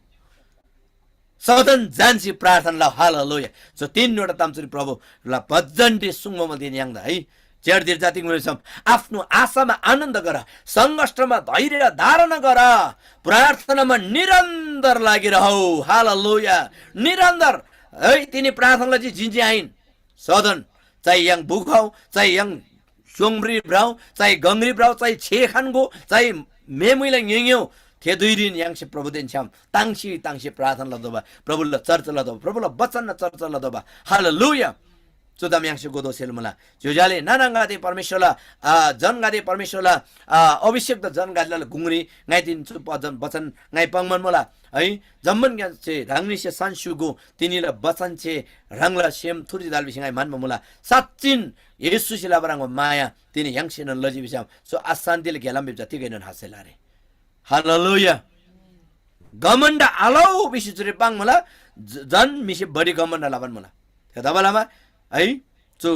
सदन जान्‍सी प्रार्थना लउ। हालेलुया। जो तीनवटा ताम चुरी प्रभुला भजनरी सुङ्बा मल्‍दिन य्‍हाङदा है। च्याडतिर जातिक मुलिसम आफ्नो आशामा आनन्द गर, सङ्कष्टमा धैर्य धारण गर, प्रार्थनामा निरन्तर लागिरहौ। हालेलुया। निरन्तर है तिनी प्रार्थना लजी जिन्‍जी आइन। सदन चाहे य्‍हाङ बुखौ, चाहे य्‍हाङ स्‍योङब्री भ्रौ, चाहे गङरी भ्रौ, चाहे छे खानगो, चाहे मेमुइला ङेङेउ, थे धुइरीन य्‍हाङसे प्रभुदेन छ्‌याम ताङ्सी ताङ्सी प्रार्थना लतोःबा, प्रभुला चर्चा लतोःबा, प्रभुला बचनना चर्चा लतोःबा। हालेलुया। चु ताम य्‍हाङसे गोदो सेल मुला। ज्‍योज्‍याले नानागदे परमेश्‍वरला, आ, जनगदे परमेश्‍वरला, आ, अभिषेक जनगदेला गुङरी ङाइदिन चु बचन, बचन ङाइ पाङ्‌बान मुला। है, जम्‍मान ग्‍यामसे ह्राङनीसे सान्‍स्‍युगु तिनीला बचनसे ह्राङला सेम थुर्जी दाल भिसी ङाइ म्‍हन्‍बा मुला। साँच्‍चिन येशूसे लबा ह्रङ्‌बा माया तिनी य्‍हाङसेनोन लजी भिसम चु अशान्‍तिला गेलाम भिब्‍जा तिगैनोन हासेला रे। हालेलुया। घमण्‍ड आलौ भिसी चुरी पाङ्‌मुला, ज-, झन म्‍हिसे बढी घमण्‍ड लबान मुला। थेतबालमा है चु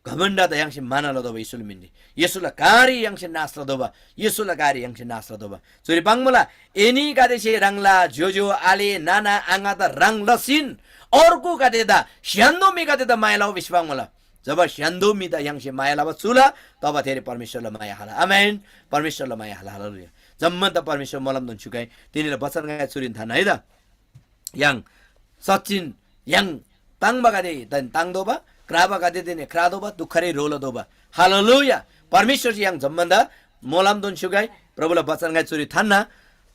घमण्‍ड त य्‍हाङसे माना लतोःबा येशूला मिनरी। येशूला कारी य्‍हाङसे नाश लतोःबा, येशूला कारी य्‍हाङसे नाश लतोःबा। चुरी पाङ्‌मुला, एनीगदेसे ह्राङला ज्‍योज्‍यो आले नाना आङादा ह्रङ् लसीन अर्गुगदेदा स्‍य्‍हान्‍दो म्‍हिगदेदा माया लउ भिसी पाङ्‌मुला। जब स्‍य्‍हान्‍दो म्‍हिदा य्‍हाङसे माया लबा चुला, तब थेरी परमेश्‍वरला माया हाला। आमेन। परमेश्‍वरला माया हाला। हालेलुया। जम्‍मान त परमेश्‍वर मोलमदोन स्‍युगै, तिनीला बचन ङाइ चुरीन थान्‍ना है त। य्‍हाङ सच्‍चिन य्‍हाङ ताङ्बागदेदेन ताङ्तोःबा, क्राबागदेदेन क्रातोःबा, दुःखरी ह्रो लतोःबा। हालेलुया। परमेश्‍वरसे य्‍हाङ जम्‍मानदा मोलमदोन स्‍युगै, प्रभुला बचन ङाइ चुरी थान्‍ना।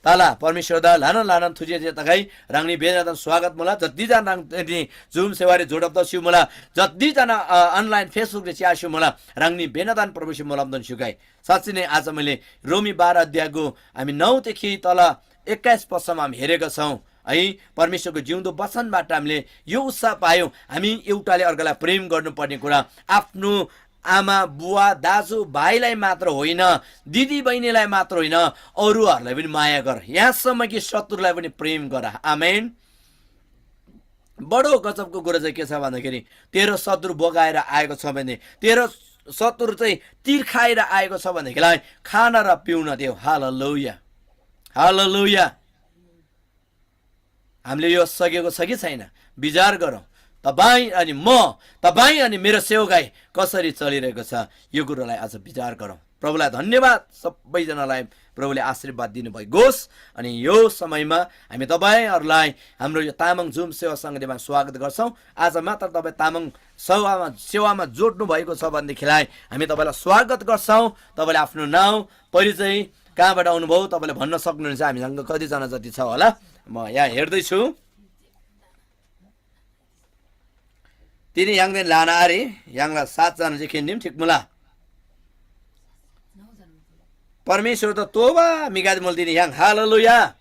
तला परमेश्‍वरदा ल्‍हानान ल्‍हानान थुजे जे तगै। ह्राङनी बेनादन स्वागत मुला। जति जना ह्राङ नि जुम सेवारी जोडब तस्‍यु मुला, जति जना, अ, अनलाइन Facebook रे च्यास्‍यु मुला, ह्राङनी बेनादन प्रभुसे मोलमदोन स्‍युगै। साँच्‍ची नै आज मैले रोमी बाह्र अध्यायको हामी नौदेखि तल एक्काइस पदसम्म हामी हेरेका छौँ है। परमेश्वरको जिउँदो वचनबाट हामीले यो उत्साह पायौँ, हामी एउटाले अर्कालाई प्रेम गर्नुपर्ने कुरा, आफ्नो आमा बुवा दाजु भाइलाई मात्र होइन, दिदी बहिनीलाई मात्र होइन, अरूहरूलाई पनि माया गर, यहाँसम्म कि शत्रुलाई पनि प्रेम गर। आमेन। बडो गजबको कुरा चाहिँ के छ भन्दाखेरि, तेरो शत्रु बोकाएर आएको छ भने, तेरो शत्रु चाहिँ तिर्खाएर आएको छ भनेदेखिलाई खान र पिउन देऊ। हालेलुया। हालेलुया। हामीले यो सकेको छ कि छैन, विचार गरौँ। तपाईँ अनि म, तपाईँ अनि मेरो सेवकाई कसरी चलिरहेको छ, यो कुरोलाई आज विचार गरौँ। प्रभुलाई धन्यवाद, सबैजनालाई प्रभुले आशीर्वाद दिनुभएको होस्। अनि यो समयमा हामी तपाईँहरूलाई हाम्रो यो तामाङ जुम सेवा सङ्गतिमा स्वागत गर्छौँ। आज मात्र तपाईँ तामाङ सेवामा, सेवामा जोड्नु भएको छ भनेदेखिलाई हामी तपाईँलाई स्वागत गर्छौँ। तपाईँले आफ्नो नाउँ, परिचय, कहाँबाट आउनुभयो, तपाईँले भन्न सक्नुहुन्छ। हामीसँग कतिजना जति छ होला, म यहाँ हेर्दैछु। तिनी य्‍हाङदेन ल्‍हाना आरे, य्‍हाङला सातजना चाहिँ खेन्‍डीम ठिक मुला। परमेश्‍वर त तोबा म्‍हिगदे मुल तिनी य्‍हाङ। हालेलुया।